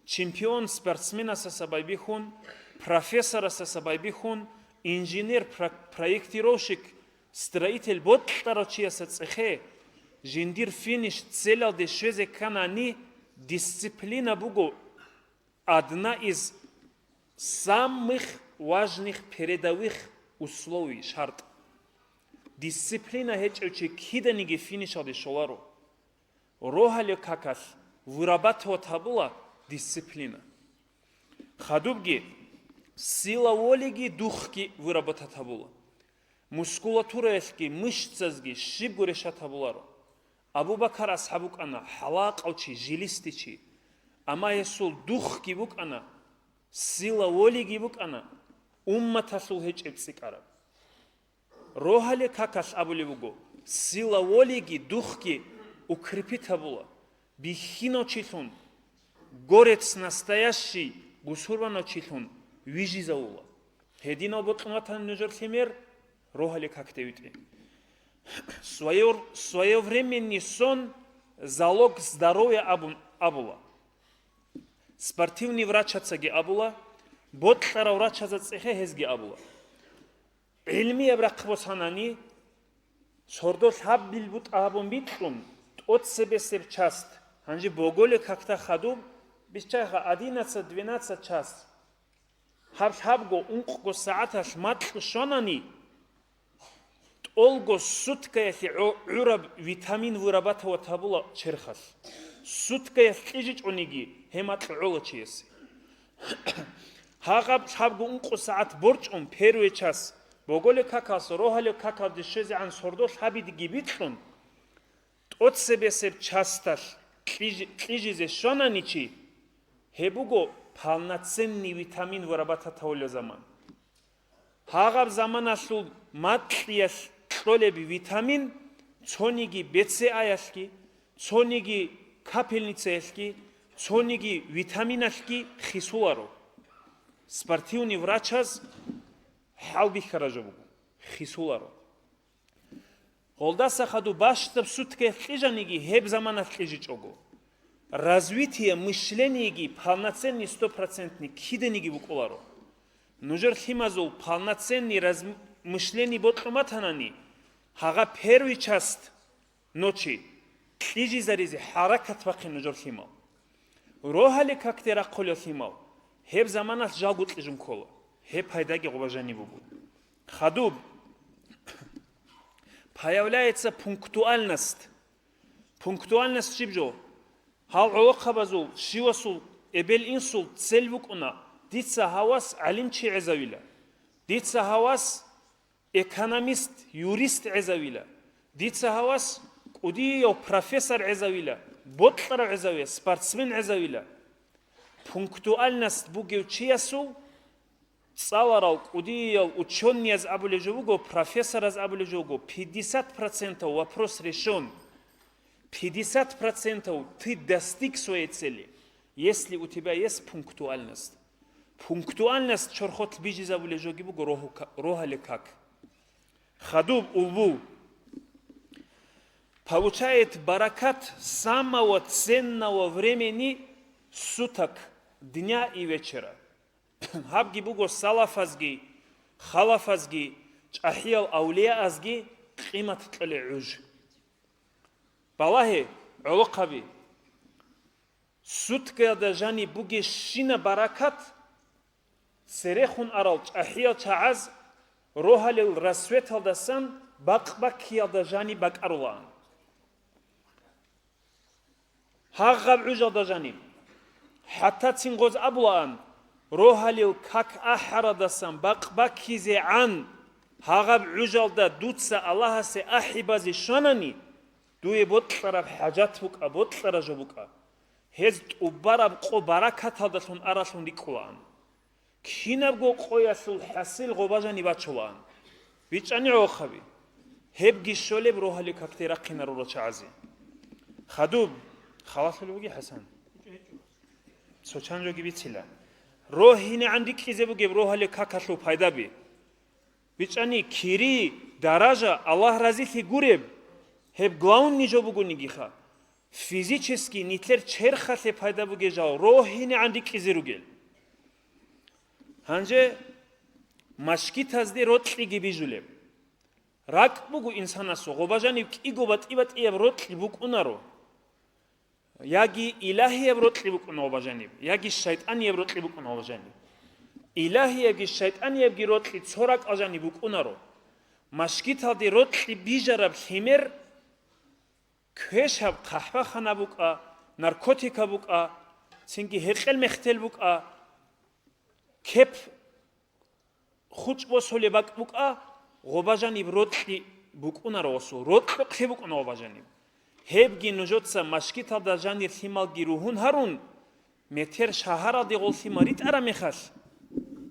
чемпион спортсменасдаса байбихьун, профессорасдаса байбихьун, инженер, про-, проектировщик, строитель бокьарав чиясда цӀехе, жиндир финиш целалде щвезе кканани, дисциплина буго одна из самых важных передовых условий, шартӀ. Дисциплина гьечӀев чи киданиги финишалде щоларо. Рогьалил какалъ вырабатывать гьабула дисциплина. Хадубги сила волиги духги вырабатывать гьабула. Мускулатураялъги, мышцазги щибго решать гьабуларо. Абу Бакар асхӀаб вукӀана хӀалакъав чи, жилистичи, амма гьесул духги букӀана, сила волиги букӀана, умматалъул гьечӀеб цӀикӀкӀараб. Рогьалил какалъ абулеб буго, сила волиги духги укрепить гьабула, бихьинав чилъун, горец настоящий бусурбанав чилъун вижизавула. Гьединав бокьун ватани нужер лъимер, рогьалил какде витӀе. Своё-, своевременный сон залог здоровья абун абула. Спортивный врачацаги абула, бокьарав врачазда цӀехе гьезги абула. ГӀилмияб рахъ босанани, сордо лъабил бутӀа гьабун бикьун, тӀоцебесеб часть, гьанже боголил какда хадуб, биччайха одиннадцать-двенадцать часть. Гьаб лъабго, ункъго сагӀаталъ макьу щванани, тӀолго суткаялъе гӀо-, гӀураб витамин вырабатывать гьабула черхалъ. Суткаялъ кьижичӀониги гьеб макьу гӀола чиясе. Гьагъаб лъабго ункъо сагӀат борчӀун первый час, боголил какалъ рогьалил какалде щвезегӀан сордо лъабидеги бикьун, тӀоцебесеб часталъ кьиж-, кьижизе щванани чи, гьеб буго полноценный витамин вырабатывать гьавулеб заман. Гьагъаб заманалъул макьиялъ кьолеб витамин цониги БЦА-ялъги, цониги капельницаялъги, цониги витаминалъги хисуларо. Спортивный врачаз хӀалбихьараб жо буго, хисуларо. Гьелдаса хадуб бащдаб суткаялъ кьижаниги гьеб заманалъ кьижичӀого. Развитие мышлениеги полноценный, стопроцентный киданиги букӀуларо. Нужер лъимазул полноценный раз-, мышление бокьун батанани, гьагъа первый часть ночи кьижизаризе хӀаракат бахъе нужер лъимал. Рогьалил какде рахъулел лъимал гьеб заманалъ жалго кьижун ккола, гьеб пайдаги гъоба жаниб буго. Хадуб, появляется пунктуальность. Пунктуальность щиб жо? Гьал гӀолохъабазул, щивасул, эбел-инсул цель букӀуна, дица гьавас гӀалимчи гӀезавила, дица гьавас экономист, юрист гӀезавила, дица гьавас кӀудияв профессор гӀезавила, бокьарав гӀезаве, спортсмен гӀезавила. Пунктуальность бугев чиясул ЦӀаларал кӀудиял учёныяз абулеб жо буго, профессораз абулеб жо буго, пятьдесят процентов вопрос решён. Пятьдесят процентов ты достиг своей цели, если у тебя есть пунктуальность. Пунктуальность чорхолъ бижизабулеб жоги буго рогьу-, рогьалил как. Хадуб, улбул. Получает баракат самого ценного времени суток, дня и вечера. Гьабги буго салафазги, халафазги, чӀахӀиял авлияазги къимат кьолеб гӀуж. Балагье, гӀолохъаби. Суткаялда жаниб бугебщинаб баракат церехун арал чӀахӀиял чагӀаз рогьалил рассветалдасан бакъ-баккиялда жаниб бакӀарулаан. Гьагъаб гӀужалда жаниб. ХӀатта цин гъоз абулаан, рогьалил как ахӀарадасан бакъ-баккизегӀан, гьагъаб гӀужалда дуца Аллагьасе ахӀи базе щванани, дуе бокьараб хӀажат букӀа, бокьараб жо букӀа. Гьез тӀубараб къо баракаталдалъун аралъун рикӀкӀулаан. Кинабго къоялъул хӀасил гъоба жаниб бачулаан. БичӀчӀани гӀолохъаби. Гьебги щолеб рогьалил какде рахъинарурал чагӀазе. Хадуб, халалъулеб бугеб, ХӀасан? Цо чан жоги бицила. РогьинегӀан рикӀкӀизе бугеб рогьалил какалъул пайдаби. БичӀчӀани, кири, даража, Аллагь разилъи гуреб, гьеб главный жо бугонигиха. Физически нилъер черхалъе пайда бугел жал рогьинегӀан рикӀкӀизе ругел. Гьанже машгитазде рокьиги бижулеб. РакӀ буго инсанасул, гъоба жаниб кӀиго батӀи-батӀияб рокьи букӀунаро. Яги илагьияб рокьи букӀуна гъоба жаниб, яги шайтӀанияб рокьи букӀуна гъоба жаниб. Илагьиябги шайтӀаниябги рокьи цо ракӀал жаниб букӀунаро. Машгиталде рокьи бижараб лъимер квешаб хъахӀбахана букӀа, наркотика букӀа, цинги гьекъел-мехтел букӀа, кеп хучӀ босулеб бакӀ букӀа, гъоба жаниб рокьи букӀунаро гъосул, рокьукълъи букӀуна гъоба жаниб. Гьебги нужеца машгиталда жанир лъималги ругьун гьарун, метер шагьаралде гъол лъимал ритӀараб мехалъ,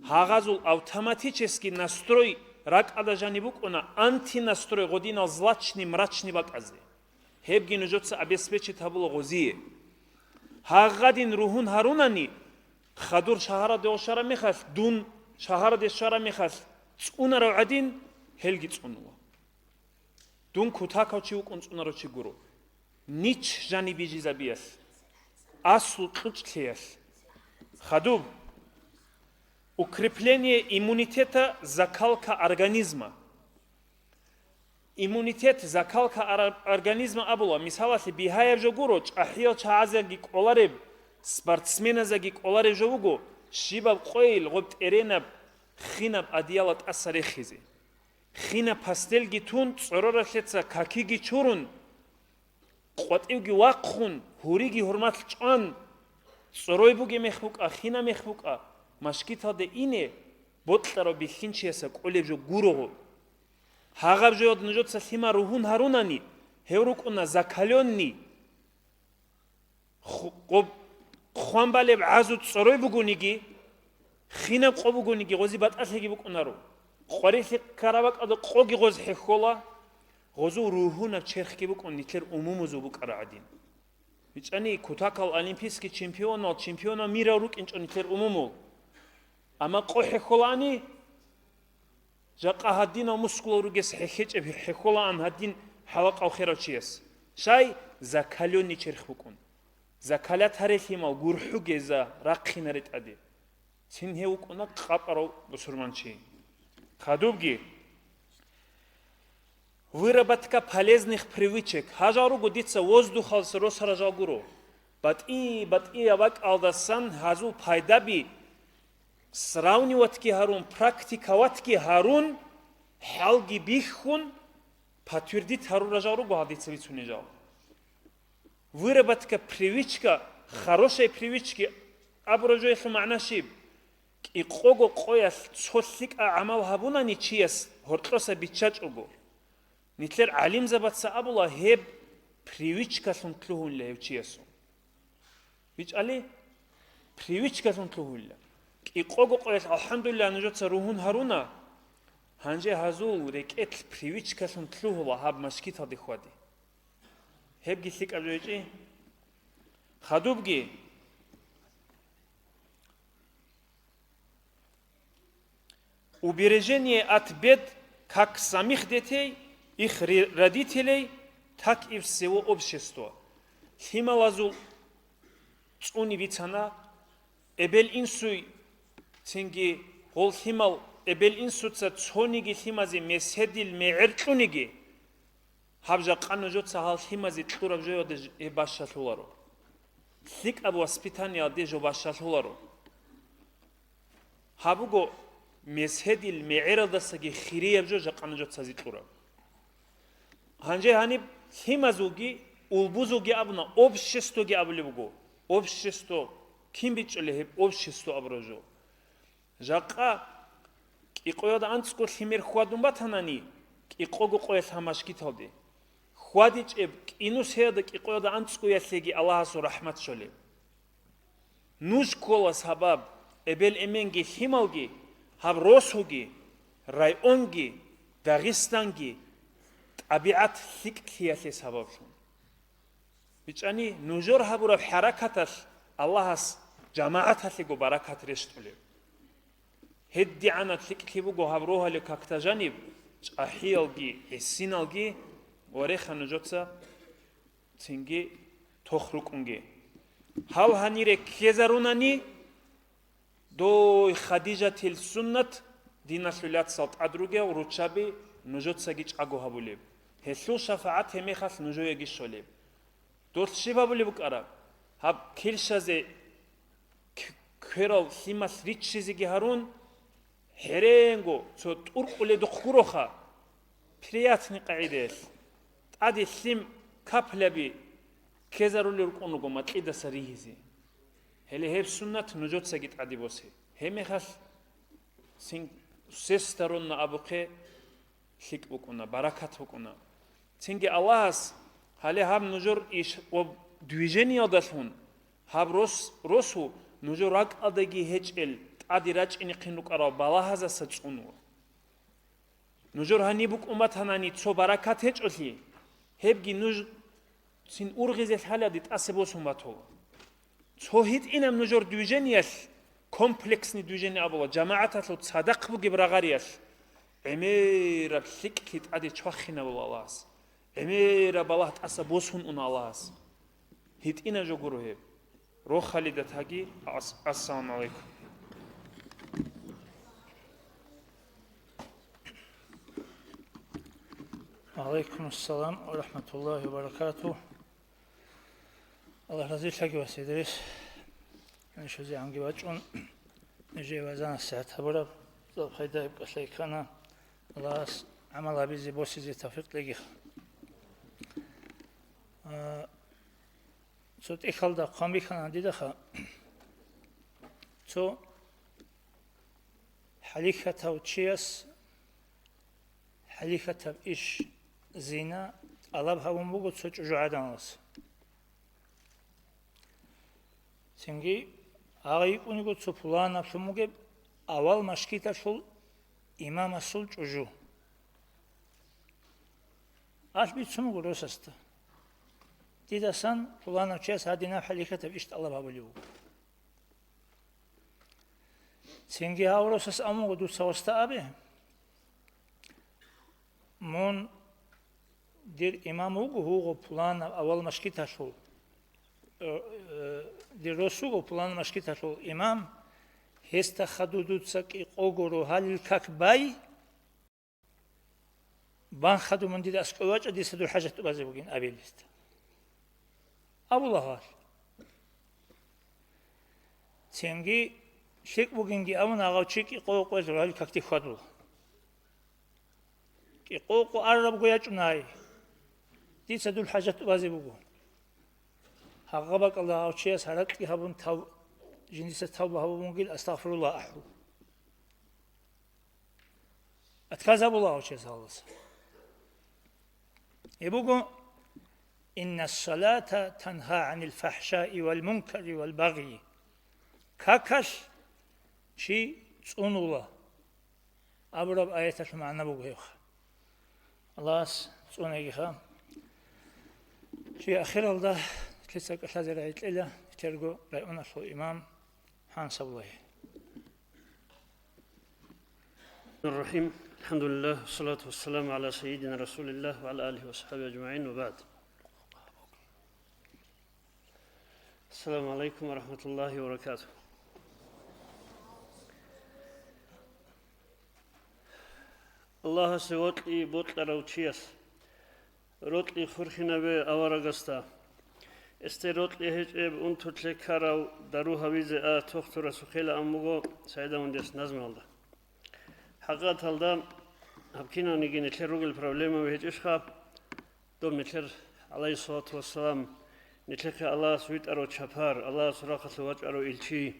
гьагъазул автоматический настрой ракӀалда жаниб букӀуна, антинастрой гъодинал злачный, мрачный бакӀазде. Гьебги нужеца обеспечить гьабула гъозие. Гьагъадин ругьун гьарунани, хадур шагьараде гъов щвараб мехалъ, дун шагьараде щвараб мехалъ цӀунарав гӀадин, гьелги цӀунула. Дун кутакав чи вукӀун цӀунарав чи гуро. Нич жаниб бижизабиялъ, аслу кьучӀлъиялъ. Хадуб. Укрепление иммунитета, закалка организма. Иммунитет, закалка ар-, организма абула, мисалалъе, бигьаяб жо гуро, чӀахӀиял чагӀазеги кӀолареб, спортсменазеги кӀолареб жо буго, щибаб къойил гъоб тӀеренаб хинаб одеяло тӀаса рехизе. Хинаб постельги тун, цӀороралъеца какиги чурун, къватӀивги вахъун, гьуриги гьурмалъ чӀван, цӀорой бугеб мех букӀа, хинаб мех букӀа, машгиталде ине, бокьарав бихьинчияса кӀолеб жо гурого. Гьагъаб жоялда нужеца лъимал ругьун гьарунани, гьев рукӀуна закаленный. Ху-, гъоб хъван балеб гӀазу цӀорой бугониги, хинаб къо бугониги, гъози батӀалъиги букӀунаро. Къварилъи ккараб бакӀалда къоги гъоз хӀехьола, гъозул ругьунаб черхги букӀун нилъер умумузул букӀараб гӀадин. БичӀчӀани, кутакал олимпийский чемпионал, чемпионал мира рукӀинчӀо нилъер умумул. Амма къо хӀехьолаани, жакъа гьадинал мускулал ругес хӀехьечӀеб хӀехьолаан гьадин хӀалакъав херав чияс. Щай? Закаленный черх букӀун. Закалят гьарелъимал гурхӀуге за рахъинаре тӀаде. Цин гьев вукӀуна къапарав бусурманчи. Хадубги. Выработка полезных привычек. Гьажал руго дица воздухалса росара жал гуро. БатӀи-батӀияб бакӀалдасан гьазул пайдаби сравниватги гьарун, практиковатги гьарун, хӀалги бихьун, подтвердить гьарурал жал руго гьал дица бицунел жал. Выработка привычка, хорошей привычки абураб жоялъул магӀна щиб? КӀикъого къоялъ цо лъикӀа гӀамал гьабунани чияс гьоркьоса биччачӀого. Нилъер гӀалимзабаца абула, гьеб привычкалъун лъугьунила гьев чиясул. БичӀчӀали, привычкалъун лъугьунила. КӀикъого къоялъ, алхӀамдулиллагь, нужеца ругьун гьаруна, гьанже гьазул рекӀелъ привычкалъун лъугьула гьаб мажгиталде хьвади. Гьебги лъикӀаб жо гьечӀи. Хадубги, убережение от бед, как самих детей, их ре-, родителей, так и всего общества. Лъималазул цӀуни бицана, эбел-инсуй, цинги гъол лъимал эбел-инсуца цониги лъимазе меседил мегӀер кьуниги, гьаб жакъа нужеца гьал лъимазе кьураб жоялда ж-, гьеб бащалъуларо. ЛъикӀаб воспитаниялде жо бащалъуларо. Гьаб буго меседил мегӀералдасаги хирияб жо жакъа нужеца зи кьураб. Гьанже гьаниб лъимазулги, улбузулги абуна, обществоги абулеб буго. Общество, кин бичӀчӀулеб гьеб общество абураб жо? Жакъа кӀикъоялда анцӀго лъимер хьвадун батанани, кӀикъого къоялъ гьаб мажгиталде. ХьвадичӀеб кӀинусиялда кӀикъоялда анцӀгоялъеги Аллагьасул рахӀмат щолеб. Нуж ккола сабаб, эбел-эменги лъималги, гьаб росуги, районги, Дагъистанги тӀабигӀат лъикӀлъиялъе сабаблъун. БичӀчӀани, нужер гьабураб хӀаракаталъ Аллагьас жамагӀаталъего баракат рещтӀулеб. ГьедигӀанаб лъикӀлъи буго гьаб рогьалил какда жаниб, чӀахӀиялги, гӀисиналги ва рехха нужеца цинги тох рукӀунги. Гьал гьанире ккезарунани, дой Хадижатил суннат, диналъул яцал тӀад ругел руччаби нужецаги чӀаго гьабулеб. Гьелъул шафагӀат гьеб мехалъ нужееги щолеб. Долъ щиб гьабулеб букӀараб? Гьаб килщазе к-, кверал лъималъ риччизеги гьарун, хӀеренго цо тӀуркӀуледухъ гуроха, приятный къагӀидаялъ, тӀаде лъим каплаби ккезарулел рукӀун руго макьидаса ригьизе. Гьеле гьеб суннат нужецаги тӀаде босе. Гьеб мехалъ син-, сесдаронна абухъе, лъикӀ букӀуна, баракат букӀуна. Цинги Аллагьас гьале гьаб нужер иш ва движениялдалъун, гьаб рос-, росу нужер ракӀалдаги гьечӀел тӀаде рачӀинехъин рукӀарал балагьазаса цӀунула. Нужер гьаниб букӀун батанани цо баракат гьечӀолъи, гьебги нуж цин ургъизе лъалади тӀаса босун батула. Цо гьитӀинаб нужер движениялъ, комплексный движение абула, жамагӀаталъул цадахъ бугеб рагъариялъ, гӀемераб лъикӀлъи тӀаде чвахинабула Аллагьас, гӀемераб балагь тӀаса босун уна Аллагьас. ГьитӀинаб жо гуро гьеб. Рохалида таги. Ас-, ассаламу гӀалайкум. Валайкум ассалам ва рахматуллахи ва баракатух. Аллагь разилъаги, вас Идрис. Нижеца гьанги вачӀун, нижее ваза-насихӀат гьабураб, цӀакъ пайдаяб кӀалъай ккана. Аллагьас гӀамал гьабизе, босизе тавфикъ кьегиха. А, цо тӀехьалда хъван бихьана дидаха, цо хӀалихьатав чияс хӀалихьатаб иш, зина, тӀалаб гьабун буго цо чӀужугӀаданалъ. Цинги гьагъа йикӀун йиго цо пуланаблъун бугеб авал машгиталъул имамасул чӀужу. Алъ бицун буго росасда: «Дидасан пуланав чияс гьадинаб хӀалихьатаб иш тӀалаб гьабулев вуго». Цинги гьав росас абун буго: «Дуца, васда, абе, мун, дир имам вуго гьуго пуланав авал машгиталъул, э, э, дир рос вуго пуланав машгиталъул имам, гьесда хадур дуца кӀикъого рогьалил как бай». Бан хадуб мун дида аскӀов вачӀа, дица дур хӀажат тӀубазе бугин абилиста. Абула гьал. Цинги лъикӀ бугинги абун, агъав чи кӀикъо-кӀикъоялъ рогьалил какде хьвадула. КӀикъо-кӀикъо арабго ячӀунай. Дица дур хӀажат тӀубазе буго. Гьагъа бакӀалда гьав чияс гьаракьги гьабун, тав-, жиндица тавба гьабун бугил, астагъфируллагь ахӀул. Отказ гьабула гьав чияс гьалдаса. Гьеб буго: «Инна салата танха гӀанил фахӀшаи вал мункари вал багъи». Какалъ Чи цӀунула абураб аяталъул магӀна буго гьебха. Аллагьас цӀунегиха. Чи ахиралда лъица кӀалъазе рагӀи кьела терго районалъул имам ХӀансаблагьи. الرحيم. الحمد لله، والصلاة والسلام على سيدنا رسول الله وعلى آله وصحبه أجمعين، وبعد. السلام عليكم ورحمة الله وبركاته. Аллагьасе вокьи бокьарав чияс, рокьи хурхинабе аварагасда. Эсте рокьи гьечӀеб унтулъе ккарав дару гьавизе а тохтурасухъела ан буго Саидавандес назмалда. ХӀакъикъаталда гьаб кинавниги нилъер ругел проблемаби гьечӀищха? Доб нилъер, гӀалайгьиссалату вассалам, нилъехъе Аллагьас витӀарав чапар, Аллагьас рахъалъув вачӀарав илчи,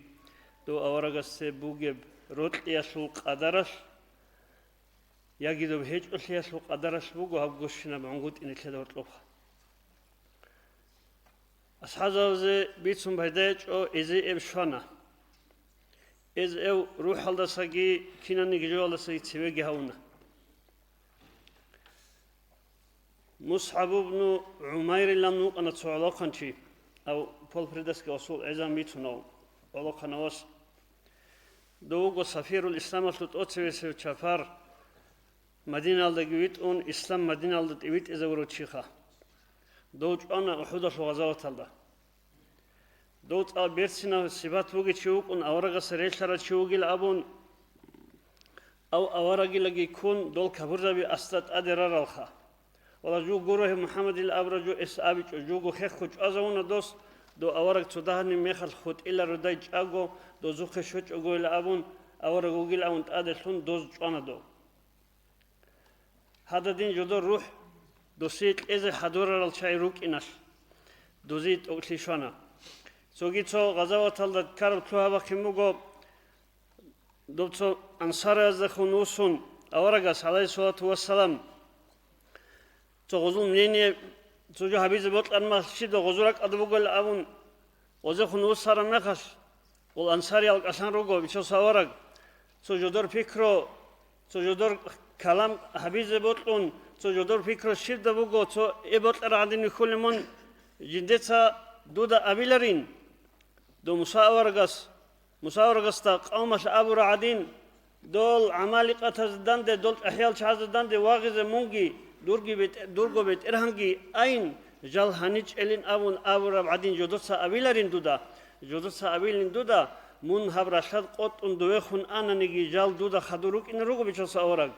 дов аварагасде бугеб рокьиялъул къадаралъ, яги доб гьечӀолъиялъул къадаралъ буго гьаб гущинаб гӀунгутӀи нилъеда гьоркьобха. АсхӀабзабазе бицун пайда гьечӀо, эзеэб щвана. Эзеэв рухӀалдасаги кинаниги жоялдасаги цевеги гьавуна. МусгӀаб ибну ГӀумайрилан вукӀана цо гӀолохъанчи, ав полпредасги асул гӀезан бицунав гӀолохъанав вас. Дов вуго сафирул исламалъул тӀоцевесев чапар, Мадиналдаги витӀун, ислам Мадиналда тӀивитӀизавурав чиха. Дов чӀвана УхӀудалъул гъазаваталда. Дов цӀа берцинав сипат бугев чи вукӀун, аварагасда релълъарав чи вугил абун, ав аварагилаги ккун, дол капурзаби асда тӀаде раралха. Вала жо гуро гьев МухӀаммадил абураб жо эс абичӀо, жого хехго чӀвазавуна дос, дов авараг цо дагьаниб мехалъ хутӀила рудай чӀаго, дозухъе щочӀогойила абун, авараг вугил абун тӀаде лъун доз чӀвана дов. Гьададин жодор рухӀ досие кьезе хӀадурарал чагӀи рукӀиналъ, дозие тӀокӀлъи щвана. Цоги цо гъазаваталда ккараб лъугьа-бахъин буго, доб цо ансараздехун вуссун, аварагас, гӀалайгьиссалату вассалам, цо гъозул мнение, цо жо гьабизе бокьармалъ щиб дов гъозул ракӀалда бугел абун, гъозехун вуссараб мехалъ, гъол ансариял кӀалъан руго, бичасул авараг, цо жодор пикро, цо жодор калам гьабизе бокьун, цо жодор пикро щибда буго, цо эб бокьараб гӀадин вихьулин мун, жиндеца дуда абиларин. Дов Муса аварагас, Муса аварагасда къавмалъ абураб гӀадин, дол гӀамаликъатазда данде, дол чӀахӀиял чагӀазда данде вагъизе мунги, дурги бетӀ-, дурго бетӀергьанги айн, жал гьаничӀелин абун абураб гӀадин жодоца абиларин дуда, жодоца абилин дуда, мун гьаб ралъад къотӀун довехун ананиги, жал дуда хадур рукӀине руго, бичасул авараг.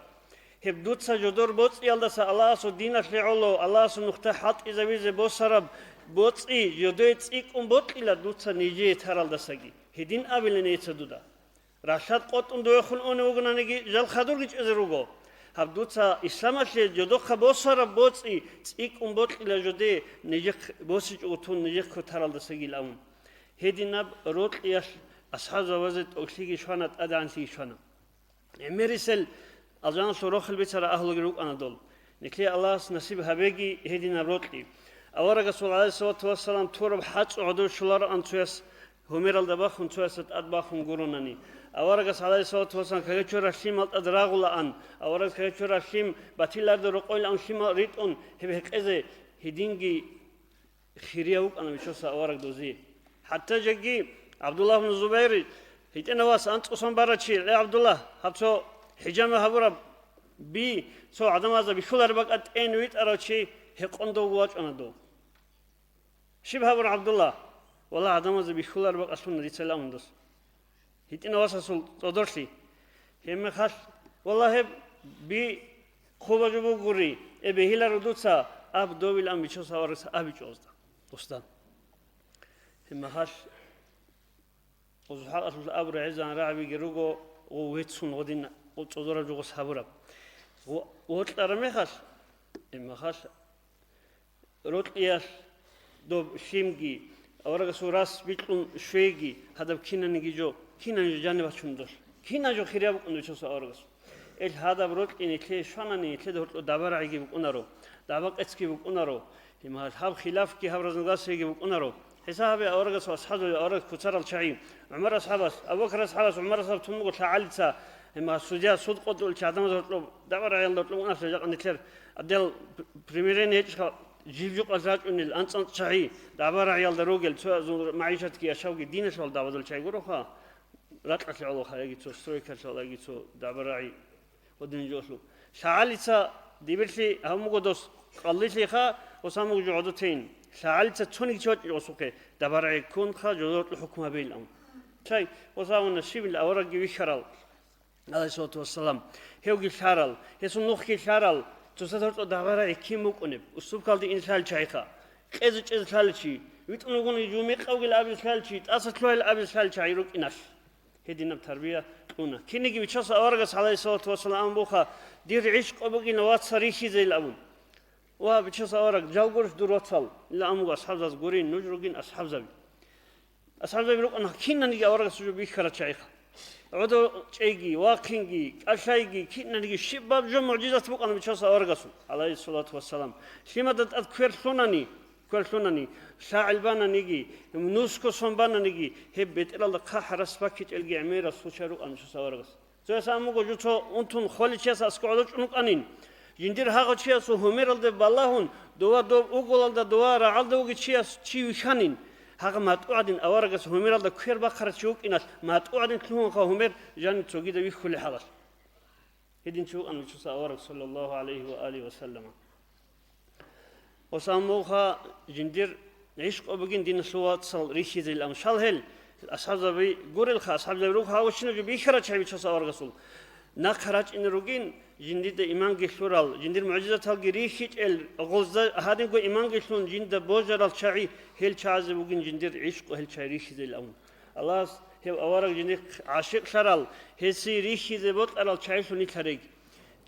Гьеб дуца жодор боцӀиялдаса Аллагьасул диналъе гӀоло, Аллагьасул нухда хӀалтӀизавизе босараб боцӀи жодое цӀикӀкӀун бокьила дуца нижее таралдасаги. Гьедин абилин гьеца дуда. Ралъад къотӀун довехун унев вугонаниги, жал хадурги чӀезе руго. Гьаб дуца исламалъе жодохъа босараб боцӀи цӀикӀкӀун бокьила жодее нижехъ босичӀого тун нижехъ ккотаралдасагил абун. Гьединаб рокьиялъ асхӀабзабазе тӀокӀлъиги щвана, тӀадегӀанлъиги щвана. ГӀемерисел алжаналъул рохел бицарал агьлуги рукӀана дол. Нилъее Аллагьас насиб гьабеги гьединаб рокьи. Аварагасул, гӀалайгьиссалату вассалам, тураб хӀацӀцӀу гӀодов щолароан цояс гьумералда бахун, цоясда тӀад бахун гуронани. Аварагас, гӀалайгьиссалату вассалам, кагечораб лъимал тӀад рагъулаан, аварагас кагечораб лъим батиларда рокъойилан лъимал ритӀун гьеб гьекъезе гьединги хирияв вукӀана, бичасул авараг, дозе. ХӀатта жеги ГӀабдуллагь ибн Зубайр гьитӀинав вас анцӀусан барав чи, гье, ГӀабдуллагь, гьаб цо хӀижама гьабураб би, цо гӀадамазда бихьулареб бакӀа тӀейин витӀарав чи гьекъон довго вачӀана дов. Щиб гьабур, ГӀабдуллагь? Валлагь, гӀадамазда бихьулареб бакӀалъуна дица ламун дос. ГьитӀинав васасул цӀодорлъи. Гьебмехалъ, валлагь, гьеб би хъуба жо бугури, э, бегьиларо дуца, аб довилан бичасул аварагас абичӀо гъозда, устан. Гьебмехалъ, гъозул хӀакъалъулъ абураб гӀезегӀан рагӀабиги руго, гъов веццун гъодин, гъов цӀодораб жо гъос гьабураб. Гъо-, вокьараб мехалъ, гьебмехалъ, рокьиялъ доб лъимги, аварагасул рас бикьун щвейги, гьадаб кинаниги жо, кинан жо жаниб бачун долъ, кинан жо хирияв букӀун дучасул аварагасул. Эл гьадаб рокьи нилъее щванани, нилъеда гьоркьо дабарагӀиги букӀунаро, дабакъецги букӀунаро, гьебмехалъ гьаб хилафги гьаб разногласиеги букӀунаро. ХӀисаб гьабе аварагас ва асхӀабзаби аварагас куцарал чагӀи. ГӀумар асхӀабас, Абу Бакр асхӀабас, ГӀумар асхӀаб тун буго лъагӀалица, гьема, судья, суд къотӀулел чи гьадамазда гьоркьоб дабарагӀиялда гьоркьоб унаслъи жакъа нилъер, дел примирение гьечӀха, жиб-жукъа рачӀунел анцӀ-анцӀ чагӀи, дабарагӀиялда ругел, цоязул магӀишатги яшавги диналъул дагӀбадул чагӀи гуроха, ракьалъе гӀолохъа яги цо стройкалъе гӀола яги цо дабарагӀи. Гьедин жолъу. ЛъагӀалица дибирлъи гьабун буго дос къаллилъиха, ва самуг жо гӀодотейин. ЛъагӀалица цониги чи вачӀичӀо гъосухъе, дабарагӀи ккунха, жодоркьу хӀукму гьабейилан. Чай, ва самуна щибил аварагги вихьарал, гӀалайгьиссалату вассалам, гьевги лъарал, гьесул нухги лъарал, цоцазда гьоркьо дабарагӀи кин букӀунеб, усубкалде ин лъалел чагӀиха, кьезе-чӀезе лъалел чи, витӀун вугони жо мекъавгил абизе лъалел чи, тӀаса лъугьайил абизе лъалел чагӀи рукӀиналъ. Гьединаб тарбия кьуна. Кинниги Бичасул аварагас, гӀалайгьиссалату вассалам, абун буха, дир гӀишкъ бугин ваца рихьизейил абун. Ва, Бичасул авараг, жал гурищ дур вацал? Ила амуго асхӀабзаз гурин, нуж ругин асхӀабзаби. АсхӀабзаби рукӀана кинаниги аварагас жо бихьарал чагӀиха. ГӀодов чӀейги, вахъинги, кӀалъайги, кинаниги щибаб жо мугӀжизат букӀана Бичасул аварагасул, гӀалайгьиссалату вассалам. Лъимада тӀад квер лъунани, квер лъунани, лъагӀел бананиги, нусго сон бананиги, гьеб бетӀералда хъахӀарас баккичӀелги гӀемерал случай рукӀана Бичасул аварагас. Цояс амуго жо цо унтун холел чияс аскӀов гӀодов чӀун вукӀанин. Жиндир гьагъав чиясул гьумералде балагьун, дова доб уголалда, дова рагӀалда вугев чияс чи вихьанин. Гьагъа матӀу гӀадин аварагас гьумералда квер бахъарав чи вукӀиналъ, матӀу гӀадин лъугьунха гьумер жанив цогидав вихьулел хӀалалъ. Гьедин чи вукӀана Бичасул авараг, саллаллагьу гӀалайгьи ва алигьи ва саллама. Ос аммуха жиндир гӀишкъ бугин диналъул вацал рихьизейилан. Щал гьел, асхӀабзаби гурелха, асхӀабзаби руго гьавучинаб жо бихьарал чагӀи Бичасул аварагасул. Нахъа рачӀине ругин, жиндида иманги лъурал, жиндир мугӀжизаталги рихьичӀел, гъозда гьадинго иманги лъун жинда божарал чагӀи, гьел чагӀазе бугин жиндир гӀишкъу гьел чагӀи рихьизейилан. Аллагьас гьев авараг жиндихъ гӀашикълъарал, гьесие рихьизе бокьарал чагӀилъун нилъ гьареги.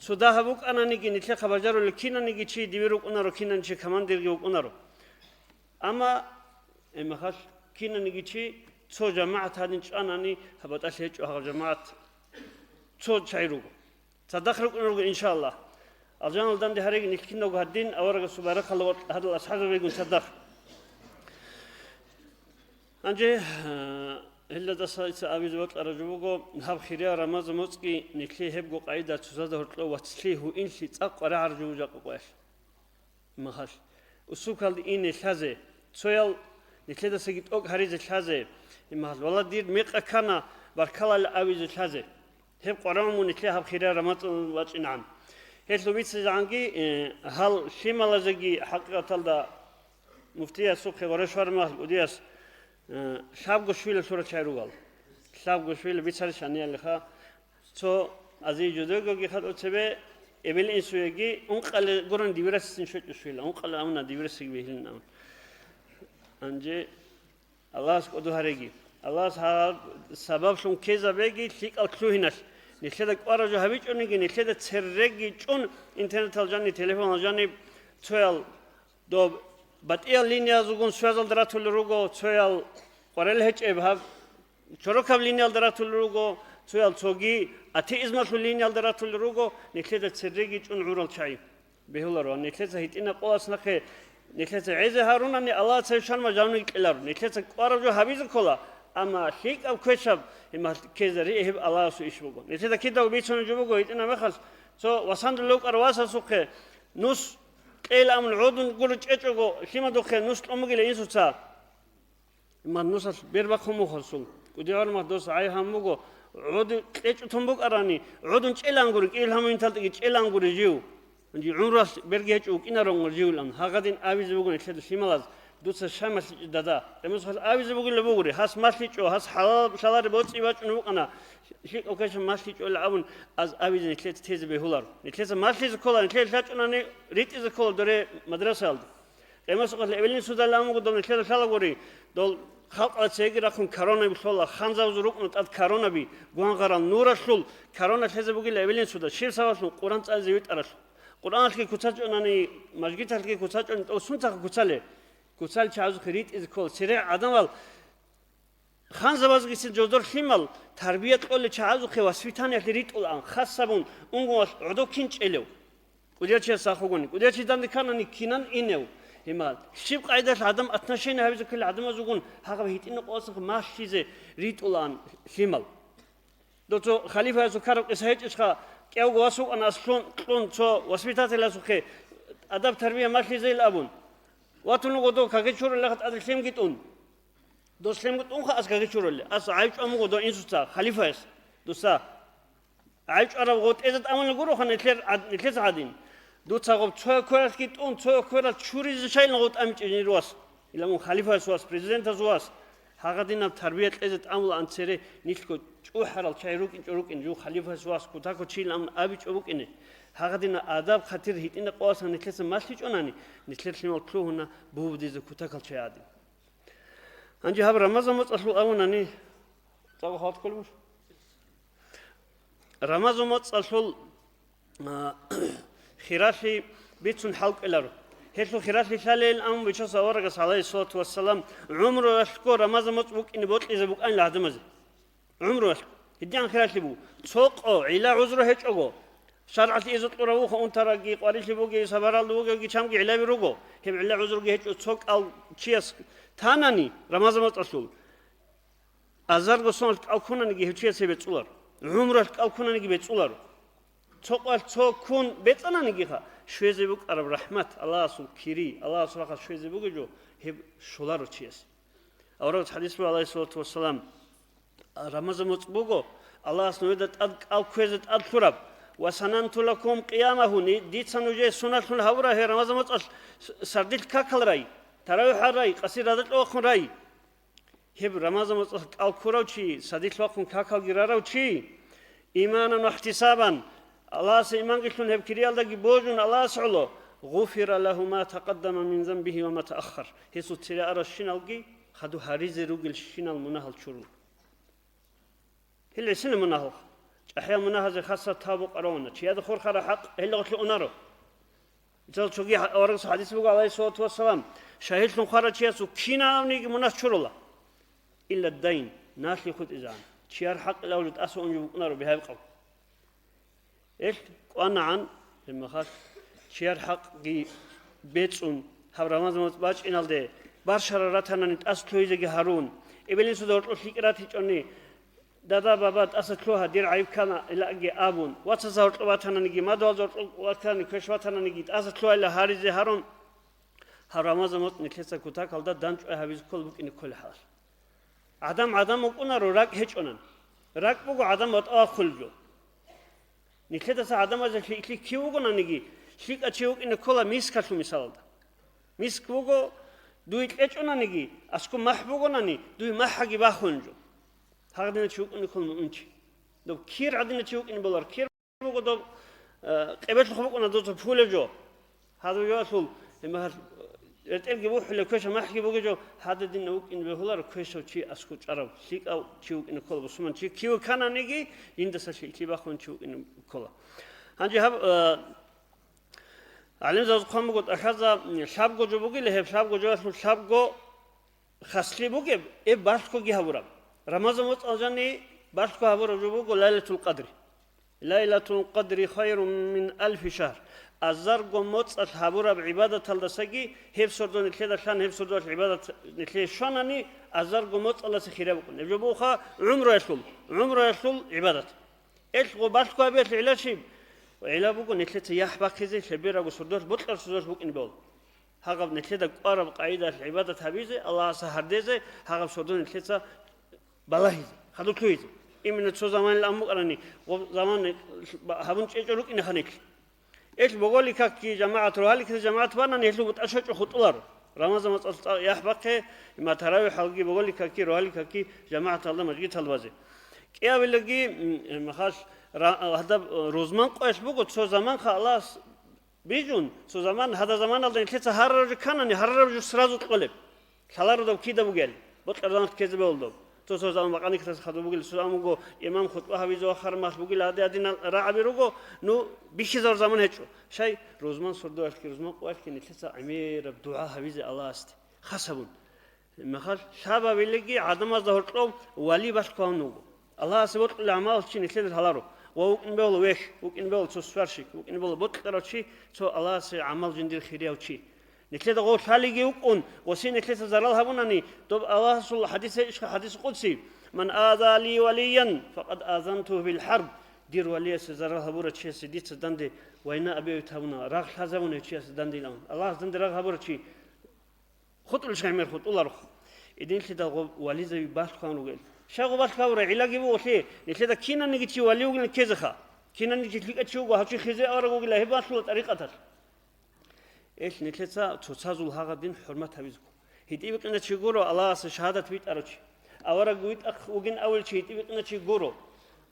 Цо дагьаб букӀананиги, нилъехъа бажарулел кинаниги чи дибир вукӀунаро, кинани чи командирги вукӀунаро. Амма, э, махалъ кинаниги чи цо жамагӀат гьадин чӀванани, гьаб батӀалъи гьечӀо гьагъаб жамагӀат цо чагӀи руго. Цадахъ рукӀун руго, иншааллагь. Алжаналда данде гьареги нилъ киналго гьадин аварагасул баракалла ва гьадал асхӀабзабигун цадахъ. Гьанже, э, гьелдаса дица абизе бокьараб жо буго, гьаб хириял Рамазан моцӀги нилъее гьебго къайда цоцазда гьоркьов вацлъи гьуинлъи цӀакъ къваригӀараб жо буго жакъа къоялъ. Махалъ, усукалде ине лъазе, цоял нилъедасаги тӀокӀ гьаризе лъазе, имахалъ, вала, дир мекъа ккана баркаллал абизе лъазе. Гьеб къваригӀун мун нилъее гьаб хириял Рамазан вачӀинегӀан. Гьелъул бицизегӀанги, э, гьал лъималазеги хӀакъикъаталда муфтиясухъе ва рашвармагьал кӀудияс, э, лъабго щвила лъурал чагӀи ругал. Лъабго щвила бицарищ гьаниялиха, цо азияб жидегоги хадур цебе эбел-инсуеги ункъале гурун диверсиясин щвечӀо щвила, ункъале абуна диверсияги бегьилин абун. Гьанже Аллагьас кӀодо гьареги. Аллагьас гьаб сабаблъун ккезабеги лъикӀал лъугьиналъ. Нилъеда кӀвараб жо гьабичӀониги, нилъеда цереги чӀун, интернетал жаниб, телефонал жаниб, цоял доб батӀиял линиязулгун связалда ратулел руго, цоял къварел гьечӀеб гьаб чорокаб линиялда ратулел руго, цоял цоги атеизмалъул линиялда ратулел руго, нилъеда цереги чӀун гӀурал чагӀи. Бегьуларо, нилъеца гьитӀина къоялъ нахъе, нилъеца гӀезе гьарунани Аллагьас цеве щванма жануги кьеларо. Нилъеца кӀвараб жо гьабизе ккола, амма лъикӀаб квешаб гьимал ккезе риэ гьеб Аллагьасул иш буго. Нилъеда кидаго бицунеб жо буго, гьитӀина мехалъ цо васандулев вукӀарав васасухъе нус кьейилан гӀодун гуро чӀечӀого, лъимадухъе нус кьун бугила инсуца. Ман нусалъ бербахъун мухъасул. КӀудияр мах дос гӀай гьан буго, гӀоди кьечӀутун букӀарани, гӀодун чӀелангури, кӀиил гьамуинталтӀиги чӀелангури жив. Гьанже гӀумралъ берги гьечӀо вукӀинаронгур живилан, гьагъадин абизе бугун нилъеда лъималаз, дуца щай малъичӀо, дада? Къемусхал абизе бугила бугури, гьас малъичӀо, гьас хӀалал-, хӀалалри боцӀи бачӀун букӀана, лъикӀав квешаб малъичӀойила абун, аз абизе нилъеца тезе бегьуларо. Нилъеца малъизе ккола, нилъеда лъачӀунани ритӀизе ккола доре мадрасаялда. Къемасухъалъ эвелин судалан амуго доб нилъеда лъалагури, дол халкъалда цеги рахъун коронаби лъола, ханзабазул рукӀна тӀад коронаби, гвангъарал нуралъул корона лъезе бугила эвелин суда, щиб сабаблъун? Къуран цӀализе витӀаралъул. Къуръаналъги куцачӀонани, мажгиталъги куцачӀони, тӀо сунтаха куцале? Куцал чагӀазухъе ритӀизе ккола. Цере гӀадамал Ханзабазгицин жодор лъимал тарбия кьолел чагӀазухъе воспитаниялъе ритӀулаан, хас гьабун, унгуналъ гӀодов кин чӀелев? КӀудияв чияс сахугони, кӀудияв чи данде кканани кинан инев? Лъимал. Щиб къайдалъ гӀадамал отношение гьабизе кколел гӀадамазулгун гьагъаб гьитӀинаб къоялъ малъизе ритӀулаан лъимал. Дов цо халифаясул ккараб къиса гьечӀищха, кӀиявго вас вукӀана аслъун кьун цо воспитателасухъе адаб-тарбия малъизейил абун. Ватун вуго дов кагичурулехъа тӀаде лъимги тӀун. Дос лъимги тӀунха ас кагичуруле. Ас гӀайчӀван вуго дов инсуца, халифаяс. Дуса. ГӀайчӀвараб гъотӀезе тӀамулел гуроха нилъер гӀад-, нилъеца гӀадин. Дуца гъоб цоя квералъги тӀун, цоя кверал чуризе чайилан гъов тӀамичӀин жир вас. Иламун халифас вас, президентас вас. Гьагъадинаб тарбия кьезе тӀамулаан цере нилъго чӀухӀарал чагӀи рукӀинчӀо рукӀин, жив халифас вас, кутако чийилан амун абичӀо букӀине. Гьагъадинаб адаб-хатир гьитӀина къоасан нилъеца малъичӀонани, нилъер лъимал лъугьуна бугьудизе кутакал чагӀи гӀадин. Гьанже гьаб Рамазан моцӀалъул абунани, цӀакъ хал кколеб буш? Рамазан моцӀалъул, а, хиралъи бицун хӀалкӀвеларо. Гьелъул хиралъи лъалейин абун бичаса аварагас, гӀалайгьиссалату вассалам, гӀумруялъго Рамазан моцӀ букӀине бокьизе букӀанила гӀадамазе. ГӀумруялъ гьедигӀан хиралъи буго. Цо къо, гӀилла гӀузру гьечӀого, шаргӀалъ изу кьурав вуха унтарагги, къварилъи бугеги, сабаралда вугевги, чамги гӀиллаби руго. Гьеб гӀилла гӀузруги гьечӀо цо кӀал чияс танани, Рамазан моцӀалъул, азарго соналъ кӀал ккунаниги гьев чияс гьеб бецӀуларо. ГӀумруялъ кӀал ккунаниги бецӀуларо. Цо къоялъ цо ккун бецӀананигиха, щвезе букӀараб рахӀмат, Аллагьасул кири, Аллагьасул рахъалъ щвезе бугеб жо, гьеб щоларо чияс. Аварагас хӀадис буго, гӀалайгьиссалату вассалам, Рамазан моцӀ буго, Аллагьас нужеда тӀад кӀал кквезе тӀад лъураб, ва сананту лакум къиямагьу, ни-, дица нужее суналъун гьавураб гьеб Рамазан моцӀалъ с-, сардилъ какал рай, таравихӀ гьарай, къасир радакьа вахъун рай. Гьеб Рамазан моцӀалъ кӀал ккурав чи, сардилъ вахъун какалги рарав чи, иманан ва ихтисабан, Аллагьасе иманги лъун гьеб кириялдаги божун Аллагьас гӀоло, гъуфира лагьу ма такъаддама мин занбигьи ва ма тааххар. Гьесул цере аращиналги хадуб гьаризе ругелщинал мунагьал чурун. Гьел гӀисина мунагьал. ЧӀахӀиял мунагьазе хасаб тавбу къаравуна. Чияда хурхараб хӀакъ гьелгъулъе унаро. Ицал цоги аварагас хӀадис буго, гӀалайгьиссалату вассалам, шагьидлъун хварав чиясул кинабниги мунагь чурула. Илла дайн, налъи хутӀизегӀан. Чияр хӀакъилав жо тӀаса унеб букӀунаро бигьаб къав. Эл кӀванагӀан, гьебмехалъ, чияр хӀакъги бецӀун, гьаб Рамазан моцӀ бачӀиналде, баршарал ратанани тӀаса лъугьизеги гьарун, эбел-инсуда гьоркьоб лъикӀ ратичӀони, дада-баба, тӀаса лъугьа, дир гӀайиб ккана, илаги абун, вацазда гьоркьоб ватананиги, мадугьалза гьоркьоб ватани, квеш ватананиги, тӀаса лъугьайилан гьаризе гьарун, гьаб Рамазан моцӀ нилъеца кутакалда дандчӀвай гьабизе ккола букӀине кколеб хӀалалъ. ГӀадам гӀадам вукӀунаро, ракӀ гьечӀонан. РакӀ буго гӀадам ватӀа вахъулеб жо. Нилъедаса гӀадамазе лъикӀлъи кив вугонаниги, лъикӀав чи вукӀине ккола мискалъул мисалалда. Миск буго, дуе кьечӀонаниги, аскӀоб махӀ бугонани, дуе махӀаги бахун жо. Гьагъадинав чи вукӀине ккола муъминчи. Доб кир гӀадинав чи вукӀине болар, кир буго доб, э, къебелъухъ букӀуна доца пулеб жо. Гьадаб жоялъул, гьебмехалъ, ретӀелги бухӀулеб, квешаб махӀги бугеб жо, гьададинав вукӀине бегьуларо квешав чи аскӀов чӀарав, лъикӀав чи вукӀине ккола, бусурман чи кив вукананиги, жиндаса лъикӀлъи бахун чи вукӀине ккола. Гьанже гьаб, э, гӀалимзабаз хъван буго тӀахьазда, м, лъабго жо бугила, гьеб лъабго жоялъул лъабго хаслъи бугеб, гьеб балъгоги гьабураб. Рамазан моцӀалъ жаниб балъго гьабураб жо буго Лайлатул Къадри. Лайлатул Къадри хайрун мин алфи шагьр. Азарго моцӀалъ гьабураб гӀибадаталдасаги, гьеб сордо нилъеда лъан, гьеб сордоялъ гӀибадат нилъее щванани, азарго моцӀалдаса хираб букӀун. Гьеб жо бугоха гӀумруялъул, гӀумруялъул гӀибадат. Элъ гъо балъго гьабиялъ гӀилла щиб? ГӀилла буго нилъеца яхӀ бахъизе, лъеберабго сордоялъ, бокьараб сордоялъ букӀине бегьула. Гьагъаб нилъеда кӀвараб къагӀидалъ гӀибадат гьабизе, Аллагьасда гьардезе, гьагъаб сордо нилъеца балагьизе, хадур лъугьизе. Именно цо заманилан букӀарани, гъоб заман гьабун чӀечӀо рукӀинеха нилъ. Элъ боголил какги жамагӀат, рогьалил какги жамагӀат банани, гьелъул бутӀа щочӀо хутӀуларо. Рамазан моцӀалъ цӀакъ яхӀ бахъе, имма таравихӀалги, боголил какги, рогьалил какги жамагӀаталда мажгиталда базе. КӀиабилебги, м, махалъ ра-, гьадаб, э, рузман къоялъ буго, цо заманха Аллагьас бижун, цо заман, гьадаб заманалда нилъеца гьарараб жо кканани, гьарараб жо сразу кьолеб. Лъалародав кида бугел, бокьараб заман ккезе бегьулдав. Цо-цо заман бакъаникалъ хадуб бугел, цо заман буго имам хутӀба гьабизе вахараб махалъ бугел, гьадин-гьадинал рагӀаби руго, ну, бихьизараб заман гьечӀо. Щай, рузман сордоялъги, рузман къоялъги нилъеца гӀемераб дугӀа гьабизе Аллагьасде. Хас гьабун. Махалъ лъабабилеги гӀадамазда гьоркьов вали балъго гьавун вуго. Аллагьасе бокьулеб гӀамал чи нилъеда лъаларо. Ва вукӀин бегьула вехь, вукӀин бегьула цо сварщик, вукӀин бегьула бокьарав чи, цо Аллагьасе гӀамал жиндир хирияв чи. Нилъеда гъов лъалиги вукӀун, гъосие нилъеца зарал гьабунани, доб Аллагьасул хӀадис гьечӀищха, хӀадис къудси: «Ман аза ли валиян, факъад азантугьу бил хӀарб». Дир валиясе зарал гьабурав чиясе дица данде вайна абиявит гьабуна, рагъ лъазабуна гьев чиясе данде илан. Аллагьас данде рагъ гьабурав чи хутӀулищ гӀемер хутӀуларо. Эдинлъидал гъоб вализаби балъгъан ругел. Щай гъоб балъгъавурай? ГӀиллаги буго лъе, нилъеда кинаниги чи вали вугилан ккезеха. Кинаниги чи лъикӀав чи вуго, гьав чи хезе авараг вугила, гьеб балъула тӀарикъаталъ. Эл нилъеца цоцазул гьагъадин хӀурмат гьабизго. ГьитӀи-бикъина чи гуро Аллагьасе шагьадат битӀарав чи. Авараг витӀахъ вугин авел чи гьитӀи-бикъина чи гуро.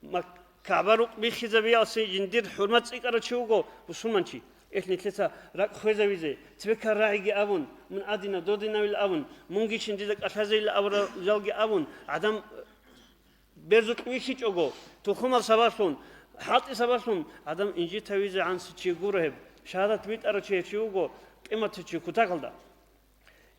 Мак-, КагӀба рукъ биххизабиялъе жиндир хӀурмат цӀикӀкӀарав чи вуго бусурманчи. Эл нилъеца ракӀ хвезавизе, цебекал рагӀиги абун, мун адина, додинавил абун, мунги чиндида кӀалъазейил абурал жалги абун, гӀадам берзукь вихьичӀого, тухумал сабаблъун, хӀалтӀи сабаблъун гӀадам инжитавизегӀанси чи гуро гьеб. Шагьадат битӀарав чи гьев чи вуго, къиматав чи кутакалда.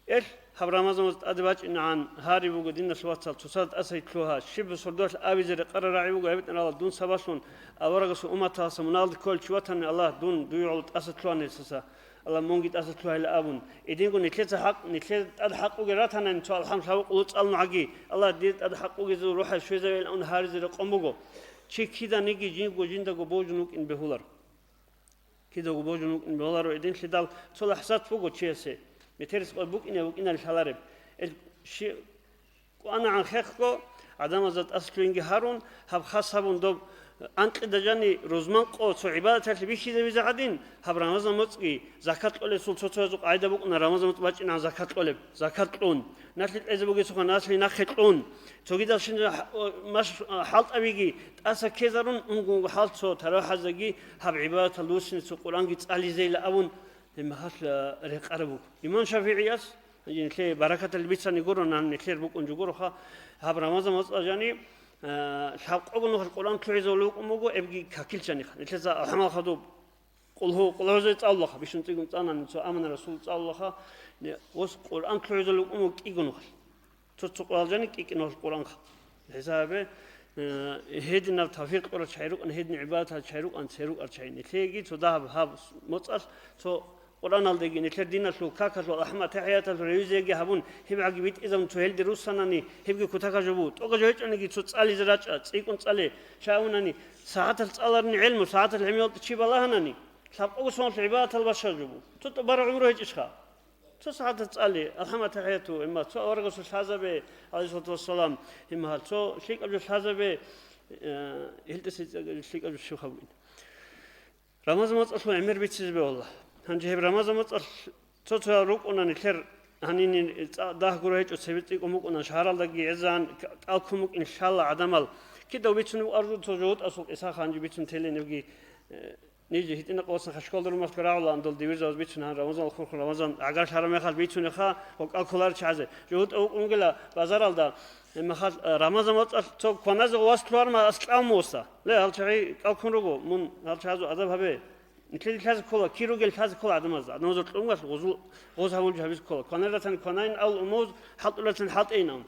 Эл, гьаб Рамазан моцӀ тӀаде бачӀинегӀан гьари буго, диналъ вацал, цоцазда тӀасай лъугьа, щиб сордоялъ абизе рекъарал рагӀи буго, гьабитӀарала дун сабаблъун аварагасул умматалъа муналде кколев чи ватани, Аллагь, дун дуе гӀоло тӀаса лъугьана гьесдаса. Аллагь, мунги тӀаса лъугьайила абун. Эдинго нилъеца хӀакъ, нилъеда тӀад хӀакъуги ратанани, цо алхӀам лъабго къуло цӀалун гӀаги, Аллагь, дир тӀад хӀакъуги зул рухӀалъ щвезавейилан гьаризе рекъон буго. Чи киданиги жинго жиндаго божун вукӀин бегьулар. Кидаго божун вукӀин бегьуларо эдинлъидал цо лахӀзат буго чиясе, метерис къо букӀине букӀиналъ лъалареб. Эл щи-, КӀванагӀан хехго, гӀадамазда тӀасалъугьинги гьарун, гьаб хас гьабун доб анкьида жани рузман къо цо гӀибадаталъе бихьизабизе гӀадин, гьаб Рамазан моцӀги, закат кьолесул цо-цоязул къагӀида букӀуна Рамазан моцӀ бачӀинегӀан закат кьолеб, закат кьун, налъи кьезе бугесухъан налъи нахъе кьун, цогидал щинаб хӀ-, о, маш-, хӀалтӀабиги тӀаса ккезарун, унго-унго хӀал цо таравихӀаздаги гьаб гӀибадатал руссине цо Къуръанги цӀализейила абун, гьеб мехалъ, а, рекъараб буго. Имам ШафигӀияс Гьанже нилъее баракатал бицани гуро, нан нилъер букӀун жо гуроха. Гьаб Рамазан моцӀалъ жани, а, лъабкъого нухалъ Къуръан лъугӀизавулев вукӀун буго, эбги какил жаниха. Нилъеца алхӀамал хадуб, къулгьу, къулгьузе цӀалулаха, бищун цӀикӀкӀун цӀанани, цо амана Расул цӀалулаха, не, ос Къуръан лъугӀизавулев вукӀун буго кӀиго нухалъ. Цо-цо къвал жани кӀикӀинал Къуръанха. ХӀисабе, э, гьединаб тавфикъ кьурал чагӀи рукӀан, гьедин гӀибадатал чагӀи рукӀан, церукӀал чагӀи. Нилъееги цо дагьаб гьаб моцӀалъ, цо Къуръаналдеги нилъер диналъул какалъул ахӀмад тахӀияталъул ревизияги гьабун, гьебгӀаги битӀизабун цо гьелде руссанани, гьебги кутакаб жо буго. ТӀокӀаб жо гьечӀониги цо цӀализе рачӀа, цӀикӀкӀун цӀале. Щай абунани, сагӀаталъ цӀаларни гӀелму, сагӀаталъ гӀемиялда чи балагьанани, лъабкъого соналъ гӀибадатал бащал жо буго. Цо тӀубараб гӀумру гьечӀищха? Цо сагӀаталъ цӀале, алхӀамад тахӀияту, имма цо аварагасул лъазабе, гӀалайгьиссалату вассалам, имма гьал цо лъикӀаб жо лъазабе, э, гьелдаса лъикӀаб жо щиб гьабуин. Рамазан моцӀалъул гӀемер бицизе бегьула. Гьанже гьеб Рамазан моцӀалъ цо-цоял рукӀуна нилъер гьанин цӀа-, дагь гуро гьечӀо, цебе цӀикӀкӀун букӀуна, шагьаралдаги гӀезегӀан кӀал ккун букӀин лъала гӀадамал. Кидав бицунеб арзу цо жугьутӀасул къисаха гьанже бицун телин, гьебги, э, Ниж гьитӀина къосан хашколда румалъго рагӀулаан дол дивирзаваз бицун гьан Рамазан хурхун Рамазан гӀагарлъараб мехалъ бицунеха ва кӀал кколарел чагӀазе. ЖугьутӀа вукӀунгила базаралда, гьеб мехалъ, э, Рамазан моцӀалъ цо кваназе гъов вас лъугьарма аскӀав муса. Ле, гьал чагӀи кӀал ккун руго, мун гьал чагӀазул азаб гьабе. Нилъеде лъазе ккола, кир ругел лъазе ккола гӀадамазда. ГӀадамазда кьунгал гъозул, гъоз гьавулги гьабизе ккола. Кванай ратани кванайин ал умуз, хӀалтӀул ратани хӀалтӀейин ан.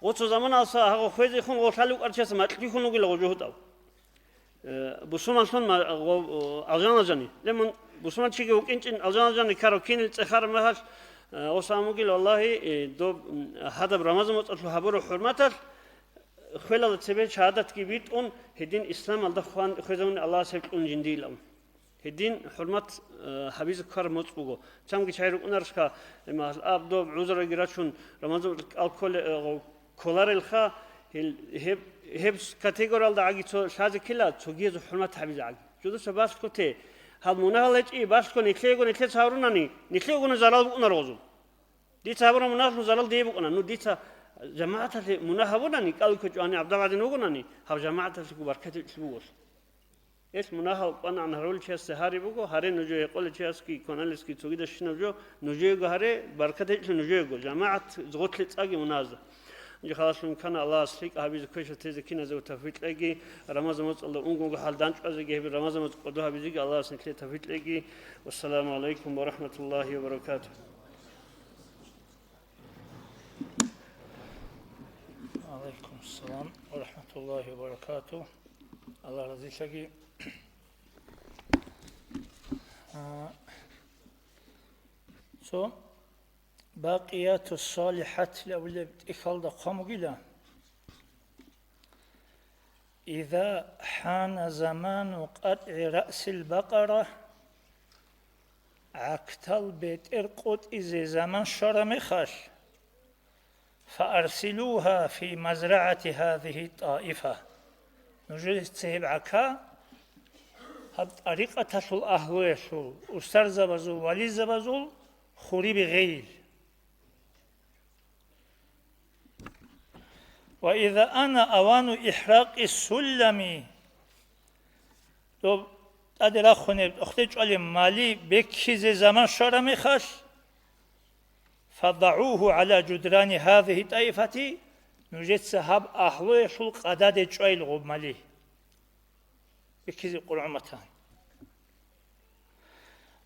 Гъо цо заманалса гьагъо хвезехун гъо лъалев вукӀарчияса макьбихьун вугила гъо жугьутӀав. Э, бусурманлъун ма-, гъо-, о, алжаналъ жани. Ле мун бусурманчиги вукӀинчӀин алжаналъ жани ккарав кинил цӀехараб мехалъ, э, осамугил, валлагьи, э, доб, м, гьадаб Рамазан моцӀалъул гьабураб хӀурматалъ, хвелалда цебе шагьадатги битӀун, гьедин исламалда хван-, хвезавуни Аллагьас гьеб кьун жиндиилан. Гьедин хӀурмат, э, гьабизе ккараб моцӀ буго. Цамги чагӀи рукӀунарищха, гьеб мехалъ аб доб гӀузраги рачун, Рамазан кӀал кколе-, э, кколарелха, гьел, гьеб, гьеб категориялда гӀаги цо лъазе ккела, цогиязул хӀурмат гьабизе гӀаги. Жодоса балъго те, гьаб мунагьал гьечӀи, балъго нилъеего нилъеца гьарунани, нилъеегони зарал букӀунар гъозул. Дица гьабураб мунагьлъун зарал дие букӀуна. Ну, дица жамагӀаталъе мунагь гьабунани, кӀал ккечӀони ГӀабдал гӀадин вугонани, гьаб жамагӀаталъего баркат гьечӀлъи бугош. Гьелъ мунагьал кӀванагӀан гьарулел чиясда гьари буго, гьаре нужее гьекъолел чиясги, кваналесги, цогидал щинаб жо, нужеего гьаре, баркат гьечӀлъи нужеего, жамагӀат гъорлъе цӀаги мунагьазда. Жи халалъун ккана, Аллагьас лъикӀ гьабизе квеша тезе киназего тавфикъ кьеги, Рамазан моцӀалда унгого хӀал данчӀвазеги, гьеб Рамазан моцӀ кӀодо гьабизеги Аллагьас нилъее тавфикъ кьеги. Вассаламу гӀалайкум ва рахӀматуллагьи ва баракатугь. Алейкум салам ва рахматуллахи ва баракатугь. Аллагь разилъаги. А, Цо Бакъиятус-Салихатил абулеб тӀехьалда хъван бугила: «Иза хӀана заману къатӀи раъсил бакъара», гӀактал бетӀер къотӀизе заман щвараб мехалъ, «фаарсилугьа фи мазрагӀати гьазигьи тӀаифа». Нужеца гьеб гӀака гьаб тӀарикъаталъул агьлуялъул, устарзабазул, вализабазул хурибе гъейил. «Ва иза ана авану ихӀракъи суллами», доб тӀаде рахунеб тӀохде чӀвалеб мали беккизе заман щвараб мехалъ, «фадагӀугьу гӀала жудрани гьазигьи тӀаифати», нужеца гьаб агьлуялъул къададе чӀвайил гъуб мали. Биккизе Къуръан батани.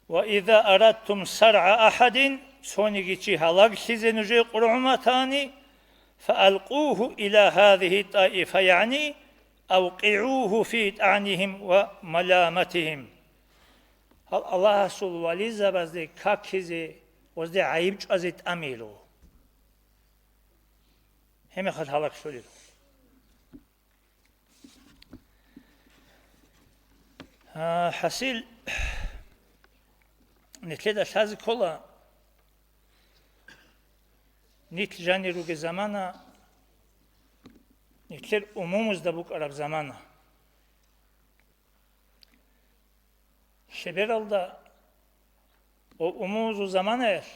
«Ва иза арадтум саргӀа ахӀадин», цониги чи гьалаглъизе нужее Къуръан батани, «фаалкъугьу иля гьазигьи тӀаифа», ягӀни, «авкъигӀугьу фи тӀагӀнигьим ва маламатигьим». Гьал Аллагьасул вализабазде какизе, гъозде гӀайиб чӀвазе тӀамило. Гьемехалъ гьалаглъулел. А, хӀасил, нилъеда лъазе ккола, нилъ жанир ругел замана, нилъер умумузда букӀараб замана. Лъебералда ва умумузул заманаялъ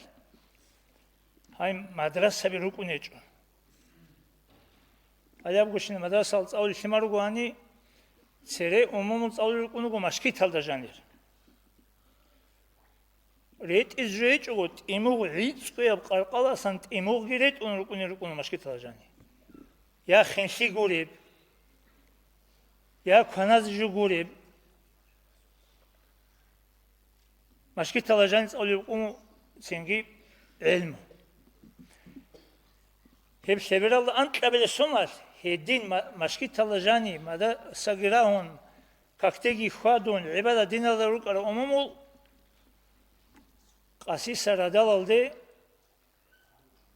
гьай мадрасаби рукӀун гьечӀо. Гьалабгощин мадрасал цӀалулел лъимал руго гьани, цере умумул цӀалулел рукӀун руго машгиталда жанир. РетӀизе жо гьечӀого, тӀимугъ гӀицӀкӀуяб къаркъаласан тӀимугъги ретӀун рукӀунел рукӀуна машгиталда жани. Я хинлъи гуреб, я кваназе жо гуреб. Машгиталда жани цӀалулел рукӀун цинги гӀелму. Гьеб лъебералда анкьабилеб соналъ гьедин ма-, машгиталда жани, мадрасаги рагьун, какдеги хьвадун, гӀибадат диналда рукӀарал умумул къасиса радалалде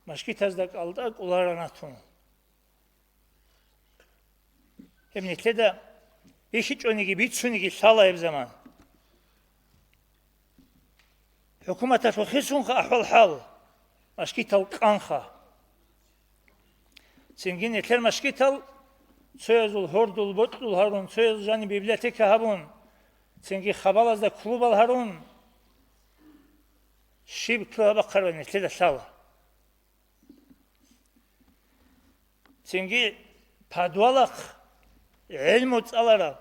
машгитазда кӀалтӀа кӀуларана тун. Гьеб нилъеда бихьичӀониги бицуниги лъала гьеб заман. ХӀукуматалъухъе сунха ахӀвал-хӀал, машгитал кӀанха. Цинги нилъер машгитал цоязул гьордул бокьул гьарун, цоязул жаниб библиотека гьабун, цинги хабалазда клубал гьарун, щиб лъугьа-бахъараб нилъеда лъала. Цинги подвалахъ гӀелму цӀаларал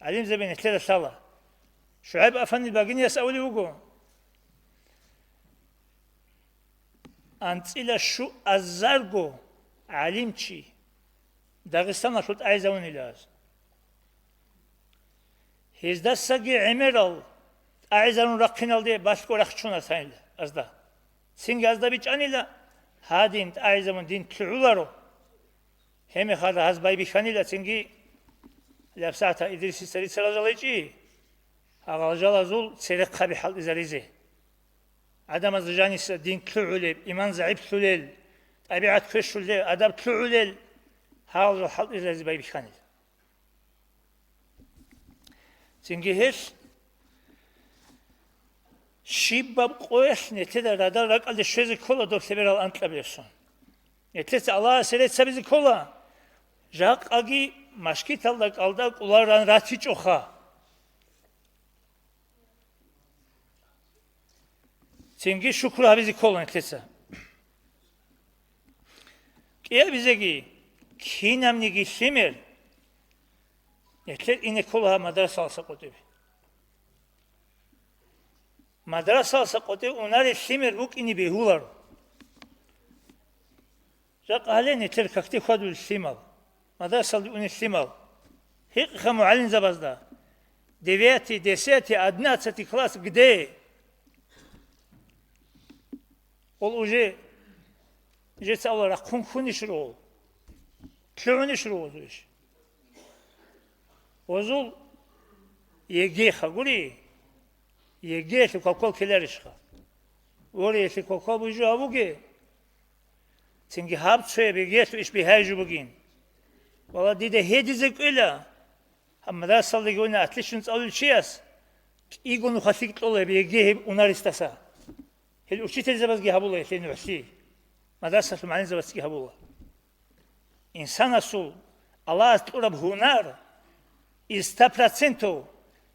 гӀалимзаби нилъеда лъала. ШугӀайб Афанди Багинияс абулев вуго, анцӀила щуазарго гӀалимчи Дагъистаналъул тӀагӀизавунила аз. Гьездасаги гӀемерал тӀагӀизарун рахъиналде балъго рахчуна сайил азда. Цинги азда бичӀанила, гьадин тӀагӀизавун дин лъугӀуларо. Гьебмехалда гьаз байбихьанила цинги, лебсагӀатда Идрисица рицарал жалайчӀи, гьагъал жалазул церехъаби хӀалтӀизаризе. ГӀадамаз жаниса дин лъугӀулеб, иман загӀиплъулел, тӀабигӀат квешулел, адаб лъугӀулел, гьагъал жал хӀалтӀизаризе байбихьанила. Цинги гьелъ щибаб къоялъ нилъеда радал ракӀалде щвезе ккола доб лъеберал анкьабилеб сон. Нилъеца Аллагьасе рецц гьабизе ккола, жакъаги машгиталда кӀалда кӀуларан ратичӀоха. Цинги шукру гьабизе ккола нилъеца. КӀиабизеги, кинабниги лъимер нилъер ине ккола гьаб мадрасалдаса къотӀиб. Мадрасалдаса къотӀи унарел лъимер букӀине бегьуларо. Жакъа гьале нилъер какде хьвадулел лъимал, мадрасалде унел лъимал. Гьикъха мугӀалимзабазда: «Девятый, десятый, одиннадцатый класс где?» Ол уже, жеца авла рахъун хьунищ ругъул, лъугӀунищ ругъул иш? Гъозул ЕГЭ-ха гури, ЕГЭ-лъул кавкал ккеларищха? Воре, если кокоб жо гьабуге, цинги гьаб цояб бегиялъул иш бигьай жо бугин. Вала, дида гьедизе кӀвела, гьаб мадрасалдаги вуна отличный цӀалулев чияс, кӀиго нуха лъикӀ кьола гьеб еге гьеб унарисдаса. Гьел учительзабазги гьабула гьелъе нугӀлъи, мадрасалъул мугӀалимзабазги гьабула. Инсанасул Аллагьас кьураб гьунар, из сто процентов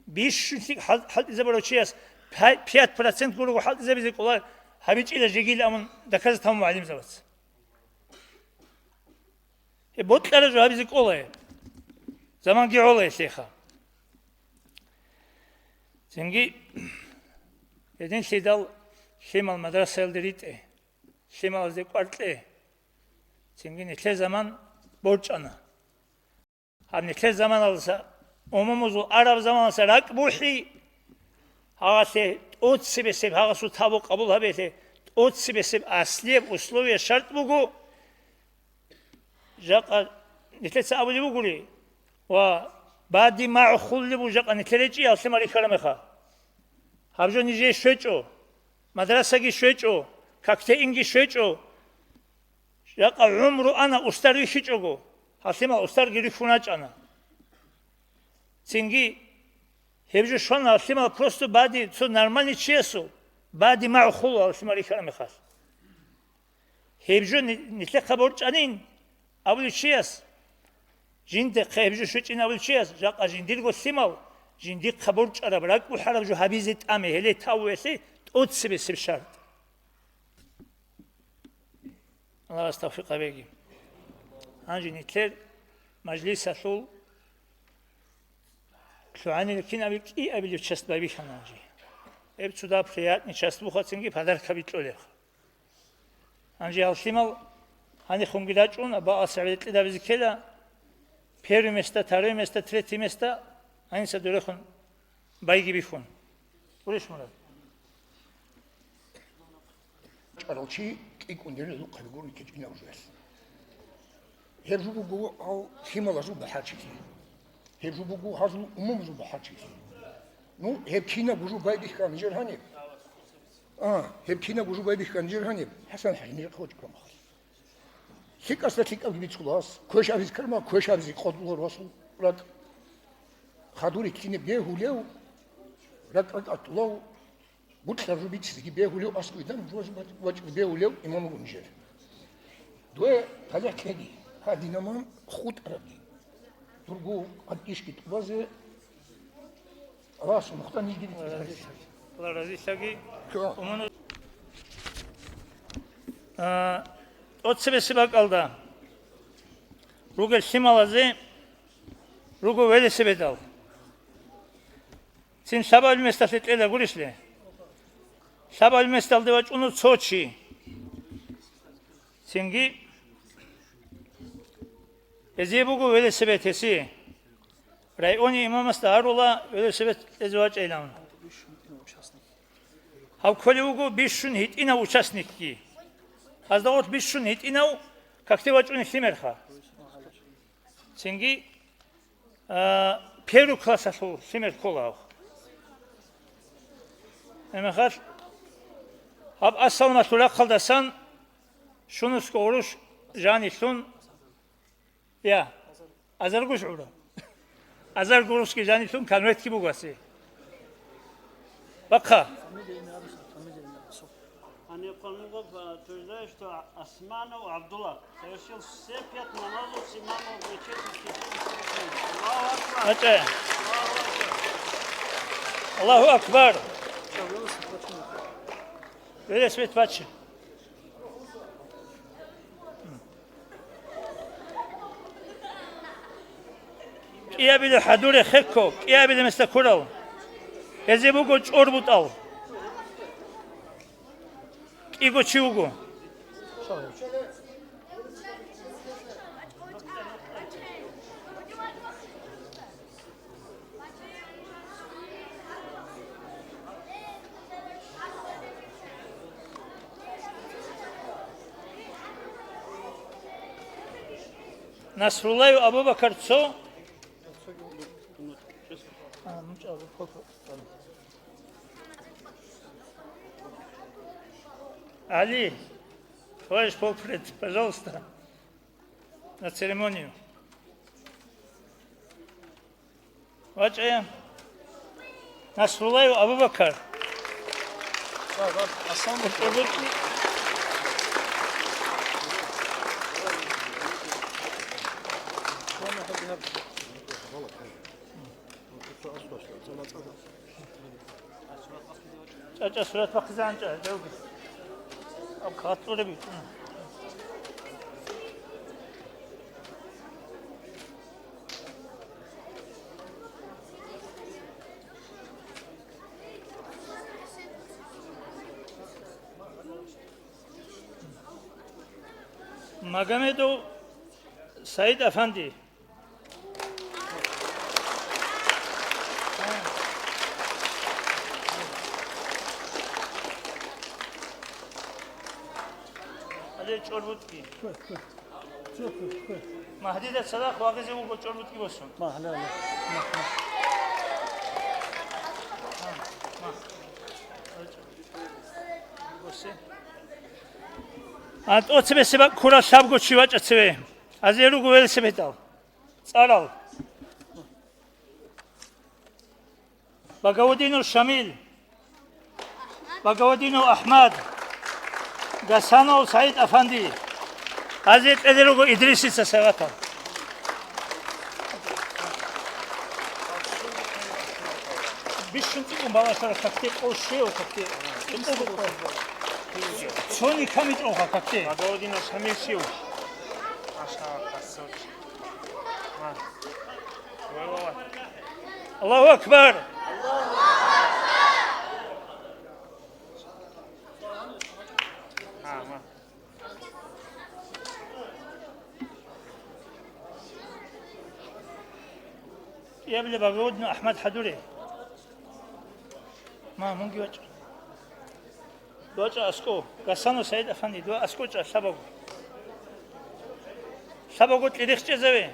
бищун лъикӀ хӀал-, хӀалтӀизабурав чияс пя-, пять процент гурого хӀалтӀизабизе кӀола, гьабичӀила жегил амун доказать гьабун мугӀалимзабац. Гьеб бокьараб жо гьабизе кӀола гьеб. Заманги гӀола гьелъеха. Цинги гьединлъидал лъимал мадрасаялде ритӀе, лъималазде кӀвар кье. Цинги нилъер заман борчӀана. Гьаб нилъер заманалдаса, умумузул араб заманалдаса ракӀ бухӀи, гьагъалъе тӀоцебесеб, гьагъасул тавбу къабул гьабиялъе тӀоцебесеб аслияб условие, шартӀ буго. Жакъа нилъеца абулеб бугури, ва бади магӀхулли бу жакъа нилъер речӀи гьалъе марихьараб мехалъ. Гьаб жо нижее щвечӀо, мадрасаги щвечӀо, как-то инги щвечӀо. Жакъа гӀумру ана, устар вихьичӀого, гьалъимал устарги рихьун рачӀана. Цинги гьеб жо щвана, гьалъимал просто бади цо нормальный чиясул, бади магӀхулал гьалъимал рихьараб мехалъ. Гьеб жо ни-, нилъехъа борчӀанин абулев чияс, жиндехъе гьеб жо щвечӀин абулев чияс, жакъа жиндирго лъимал, жиндихъа борчӀараб, ракӀ бухӀараб жо гьабизе тӀаме, гьеле тавбуялъе тӀоцебесеб шартӀ. Аллагьас тавфикъ гьабеги. Гьанже нилъер мажлисалъул лъугӀанил кинабил кӀиабилеб часть байбихьана гьанже. Гьеб цо дагьаб приятный часть буха, цинги подаркаби кьолебха. Гьанже гьал лъимал гьанихунги рачӀун, абааса гӀерекье гьабизе ккела, первое место, второе место, третье место гьаниса дурехун байги бихьун. Гурищ, Мурад? ЧӀарал чи кӀикӀун дерезухъе гурони кечӀинав жоялъ. Гьеб жо буго гьал лъималазул бахӀарчилъи. Гьеб жо буго гьазул умумузул бахӀарчилъи. Ну, гьеб кинабго жо байбихьа нижер гьаниб? А, гьеб кинабго жо байбихьа нижер гьаниб? ХӀасан-ХӀажи, нижер хъочӀ ккамахъ. ЛъикӀасда лъикӀабги бицула гьас, квеш абизе ккарма, квеш абизе къотӀула расул ракӀ. Хадур рилълъине бегьулев, ракӀ-ракӀалъулав, бутӀа жо бицизеги бегьулев, аскӀове данде вачӀине бегьулев имам вуго нижер. Дуе талихӀ кьеги, гьадинаб хутӀарабги. Дурго гьадинаб ишги тӀубазе Аллагьас мухтан йигири. Аллагь разилъаги. Цо. Умуну-, а, тӀоцебесеб бакӀалда ругел лъималазе руго велосипедал. Цин лъабабил месталъе кьела гурищ гьеле? Лъабабил месталде вачӀуна цо чи. Цинги гьезие буго велосипед гьесие. Районе имамасда гьарула велосипед кьезе вачӀайилан. Гьав кколев вуго бищун гьитӀинав участникги. Гьазда гъорлъ бищун гьитӀинав какде вачӀунеб лъимерха. Цинги, а, первый классалъул лъимер ккола гьав. Гьебмехалъ гьаб Ассаламалъул рахъалдасан щунусго гъурущ жанилъун, я, азарго гъурущ гӀура. Азарго гъурущги жанилъун конвертги буго гьасе. Бахъа. Гьаниб хъван буго, а, утверждаю, что Османов Абдулла совершил все пять намазов с имамом в мечети в течение сорока дней. Аллаху акбар! ГьечӀо. Аллаху акбар! Велосипед бачи. КӀиабилеб хӀадуре хехго, кӀиабилеб месда ккурал. Гьезие буго чӀор бутӀал. КӀиго чи вуго. Насруллаев Абубакар цо. А, ну, чӀаго, хо-, хо-, хо-. Али, товарищ полпред, пожалуйста, на церемонию. ВачӀа Насруллаев Абубакар. ЧӀа-чӀа сурат бахъизегӀан чӀа, гьевги. Аб кагъат кьураб битӀун. Магомедов Саид Афанди. Гьале чӀорбутӀги. Магьдида цадахъ вагъизе вуго чӀорбутӀги босун. АтӀо цебесеб бакӀ ккурал лъабго чи вачӀа цеве. Азие руго велосипедал. ЦӀарал. Багаудинов Шамил, Багаудинов Ахмад, Гасанов СагӀид Афанди. Гьазе кьезе руго Идрисица сагӀатал. Бищун цӀикӀкӀун баласара какде къо щев, какде. Цони камичӀонха какде. Багаудинов Шамил щив? Аша, касоч. Ма. Аллагьу акбар! Гьа, ма. Я, бля, Багаудин Ахмад хӀадуре. Ма, мунги вачӀа. Дуа чӀа аскӀо, Гасанов СагӀид Афанди, дуа аскӀо чӀа, лъабаго. Лъабаго кьерихъ чӀезаве.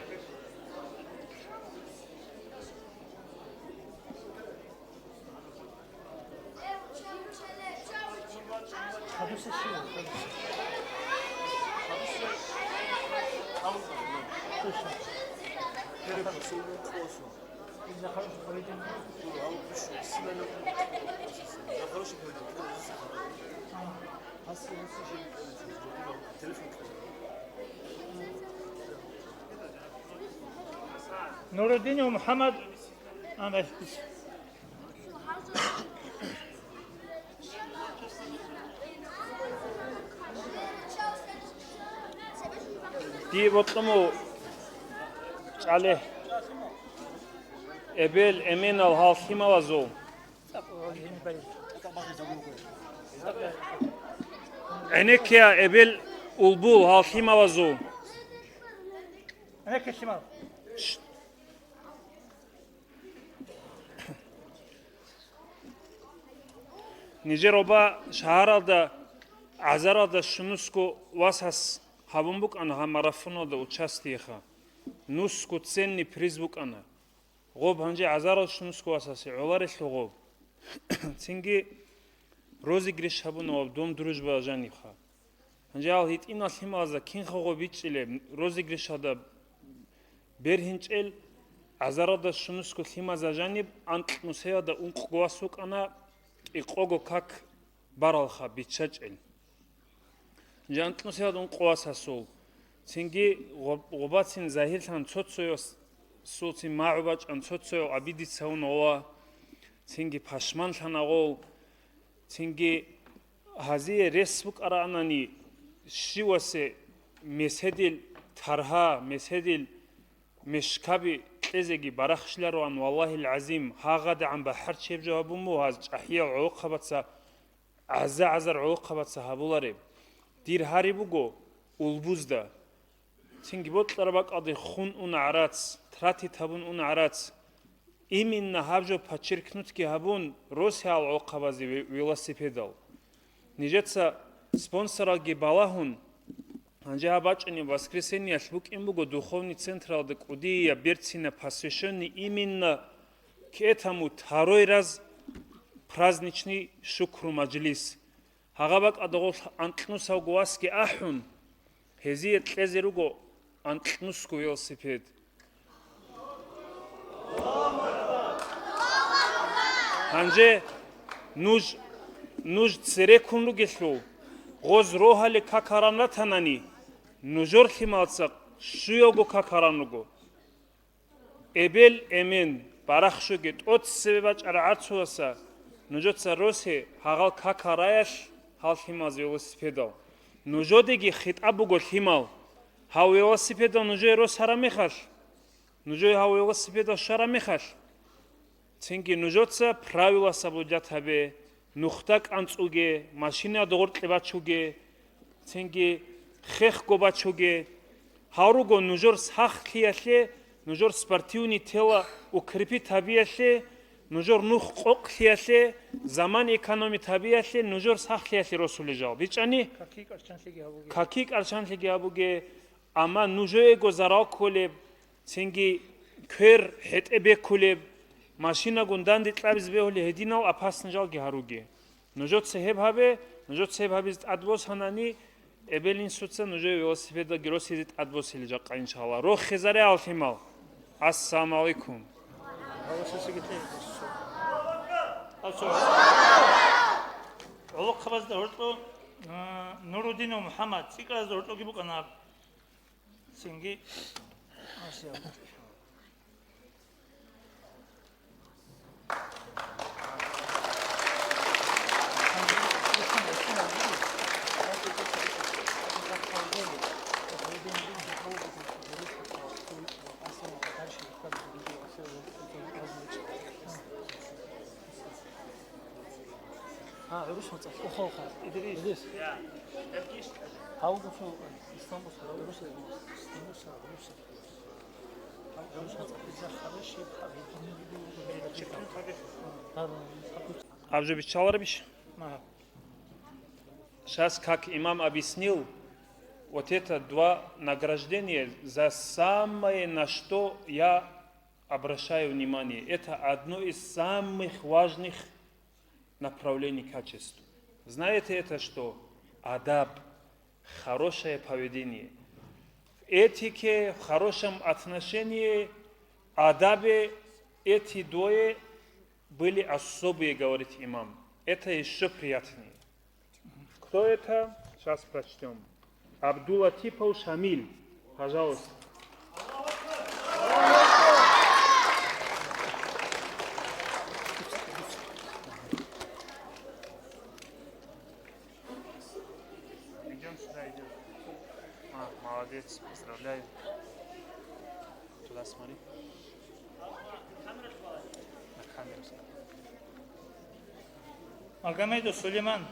Нуруддинов МухӀаммад. Дие бокьун буго чӀале. Эбел, эменал гьал лъималазул. ГӀенеккея эбел улбул гьал лъималазул. Нижер оба шагьаралда гӀазаралда щунусго васас гьабун букӀана гьаб марафоналда участиеха. Нусго ценный приз букӀана. Гъоб гьанже гӀазарал щунусго васасе гӀоларелъул гъоб. Цинги розыгрыш гьабуна ва Дом дружбы жанибха. Гьанже гьал гьитӀинал лъималазда кинха гъоб бичӀчӀилеб, розыгрышалда бергьинчӀел, гӀазаралда щунусго лъимазда жаниб анкь нусиялда ункъго вас вукӀана, кӀикъого как баралха биччачӀел. Гьанже анкь нусиялда ункъго васасул. Цинги гъоб-, гъобацин загьирлъан цо-цоясулцин магӀу бачӀан, цо-цояв обидеться гьавун гъола. Цинги пашманлъана гъол. Цинги гьазие рес букӀараанани, щивасе меседил таргьа, меседил мешкаби кьезеги барахщилароан, валлагьил гӀазим, гьагъадагӀан бахӀарчеб жо гьабун буго гьаз чӀахӀиял гӀолохъабаца, гӀаза-гӀазар гӀолохъабаца гьабулареб. Дир гьари буго улбузда. Цинги бокьараб бакӀалде хун уна гӀарац, тратить гьабун уна гӀарац. Именно гьаб жо подчеркнутьги гьабун, росиал гӀолохъабазе ве-, велосипедал. Нижеца спонсоралги балагьун, гьанже гьаб бачӀунеб воскресеньялъ букӀин буго духовный централда кӀудияб берцинаб посвящённый именно к этому второй раз праздничный шукру мажлис. Гьагъа бакӀалда гъолъ анкьнусавго васги ахӀун, гьезие кьезе руго анкьнусго велосипед. Гьанже нуж, нуж цереккун ругелъул, гъоз рогьале какаран ратанани, нужер лъималца щуялго какаран руго. Эбел-эмен, барахщуги тӀоцебе бачӀарал гӀарцуласа нужеца росе гьагъал какараялъ гьал лъималаз велосипедал. Нужодеги хитӀаб буго, лъимал, гьав велосипедал нужее росараб мехалъ, нужее гьав велосипедал щвараб мехалъ, цинги нужеца правила соблюдать гьабе, нухда кӀанцӀуге, машинада гъоркье бачуге, цинги хехго бачуге. Гьал руго нужер сахлъиялъе, нужер спортивный тело укрепить гьабиялъе, нужер нух къокълъиялъе, заман экономить гьабиялъе, нужер сахлъиялъе росулел жал. БичӀчӀани? Каки кӀарчанлъиги гьабуге. Каки кӀарчанлъиги гьабуге, амма нужеего зарал кколеб, цинги квер хӀетӀе бекулеб, машинагун данде кьабизе бегьулеб гьединал опасный жалги гьаруге. Нужеца гьеб гьабе, нужеца гьеб гьабизе тӀадбосанани, эбел-инсуца нужее велосипедалги росизе тӀадбосилел жакъа, иншалла. Рохизаре, гьал лъимал. Ассаламу гӀалайкум. ГӀолохъабазда гьоркьо, а, Нурудинов МухӀаммад, цӀикӀкӀараз гьоркьоги букӀана гьаб. Цинги, А, гӀурус мацӀалъ. Охо, охо. Идрис. Идрис. Гьав гуцул Истанбул гӀурус. Истанбул гӀурус. Абжо биччаларабищ? Ага. Щас как имам объяснил, вот это два награждения за самое, на что я обращаю внимание. Это одно из самых важных направлений качеств. Знаете это что? Адаб, хорошее поведение. В этике, в хорошем отношении, адабе эти двое были особые, говорит имам. Это еще приятнее. Кто это? Сейчас прочтем. Абдулатипов Шамиль, пожалуйста. Идём сюда, идём. А, молодец, поздравляю. Туда смотри. На камеру смотри. Магомедов Сулейман.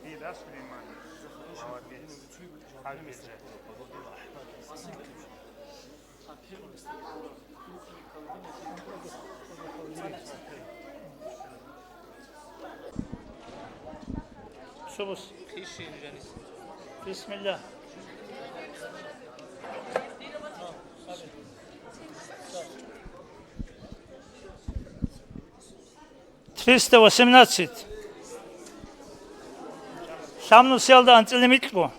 Ты, да, Сулейман? Молодец. Аль-Беджа. Бисмилла. Триста восемнадцать. Лъабнусиялда анцӀила микьго.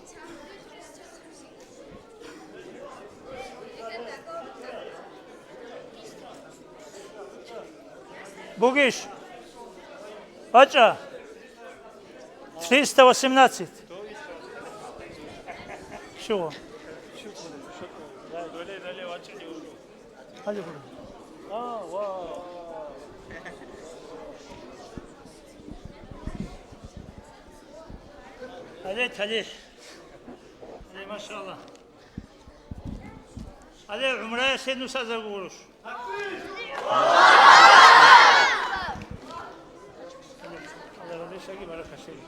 Бугищ? БачӀа. Триста восемнадцать. Щуго. Гьале гуро. А, ва. Гьале, гьале. Гьале, машалла. Гьале, гӀумрая се нусазарго гурош. Аллагь разилъаги баракалъеги.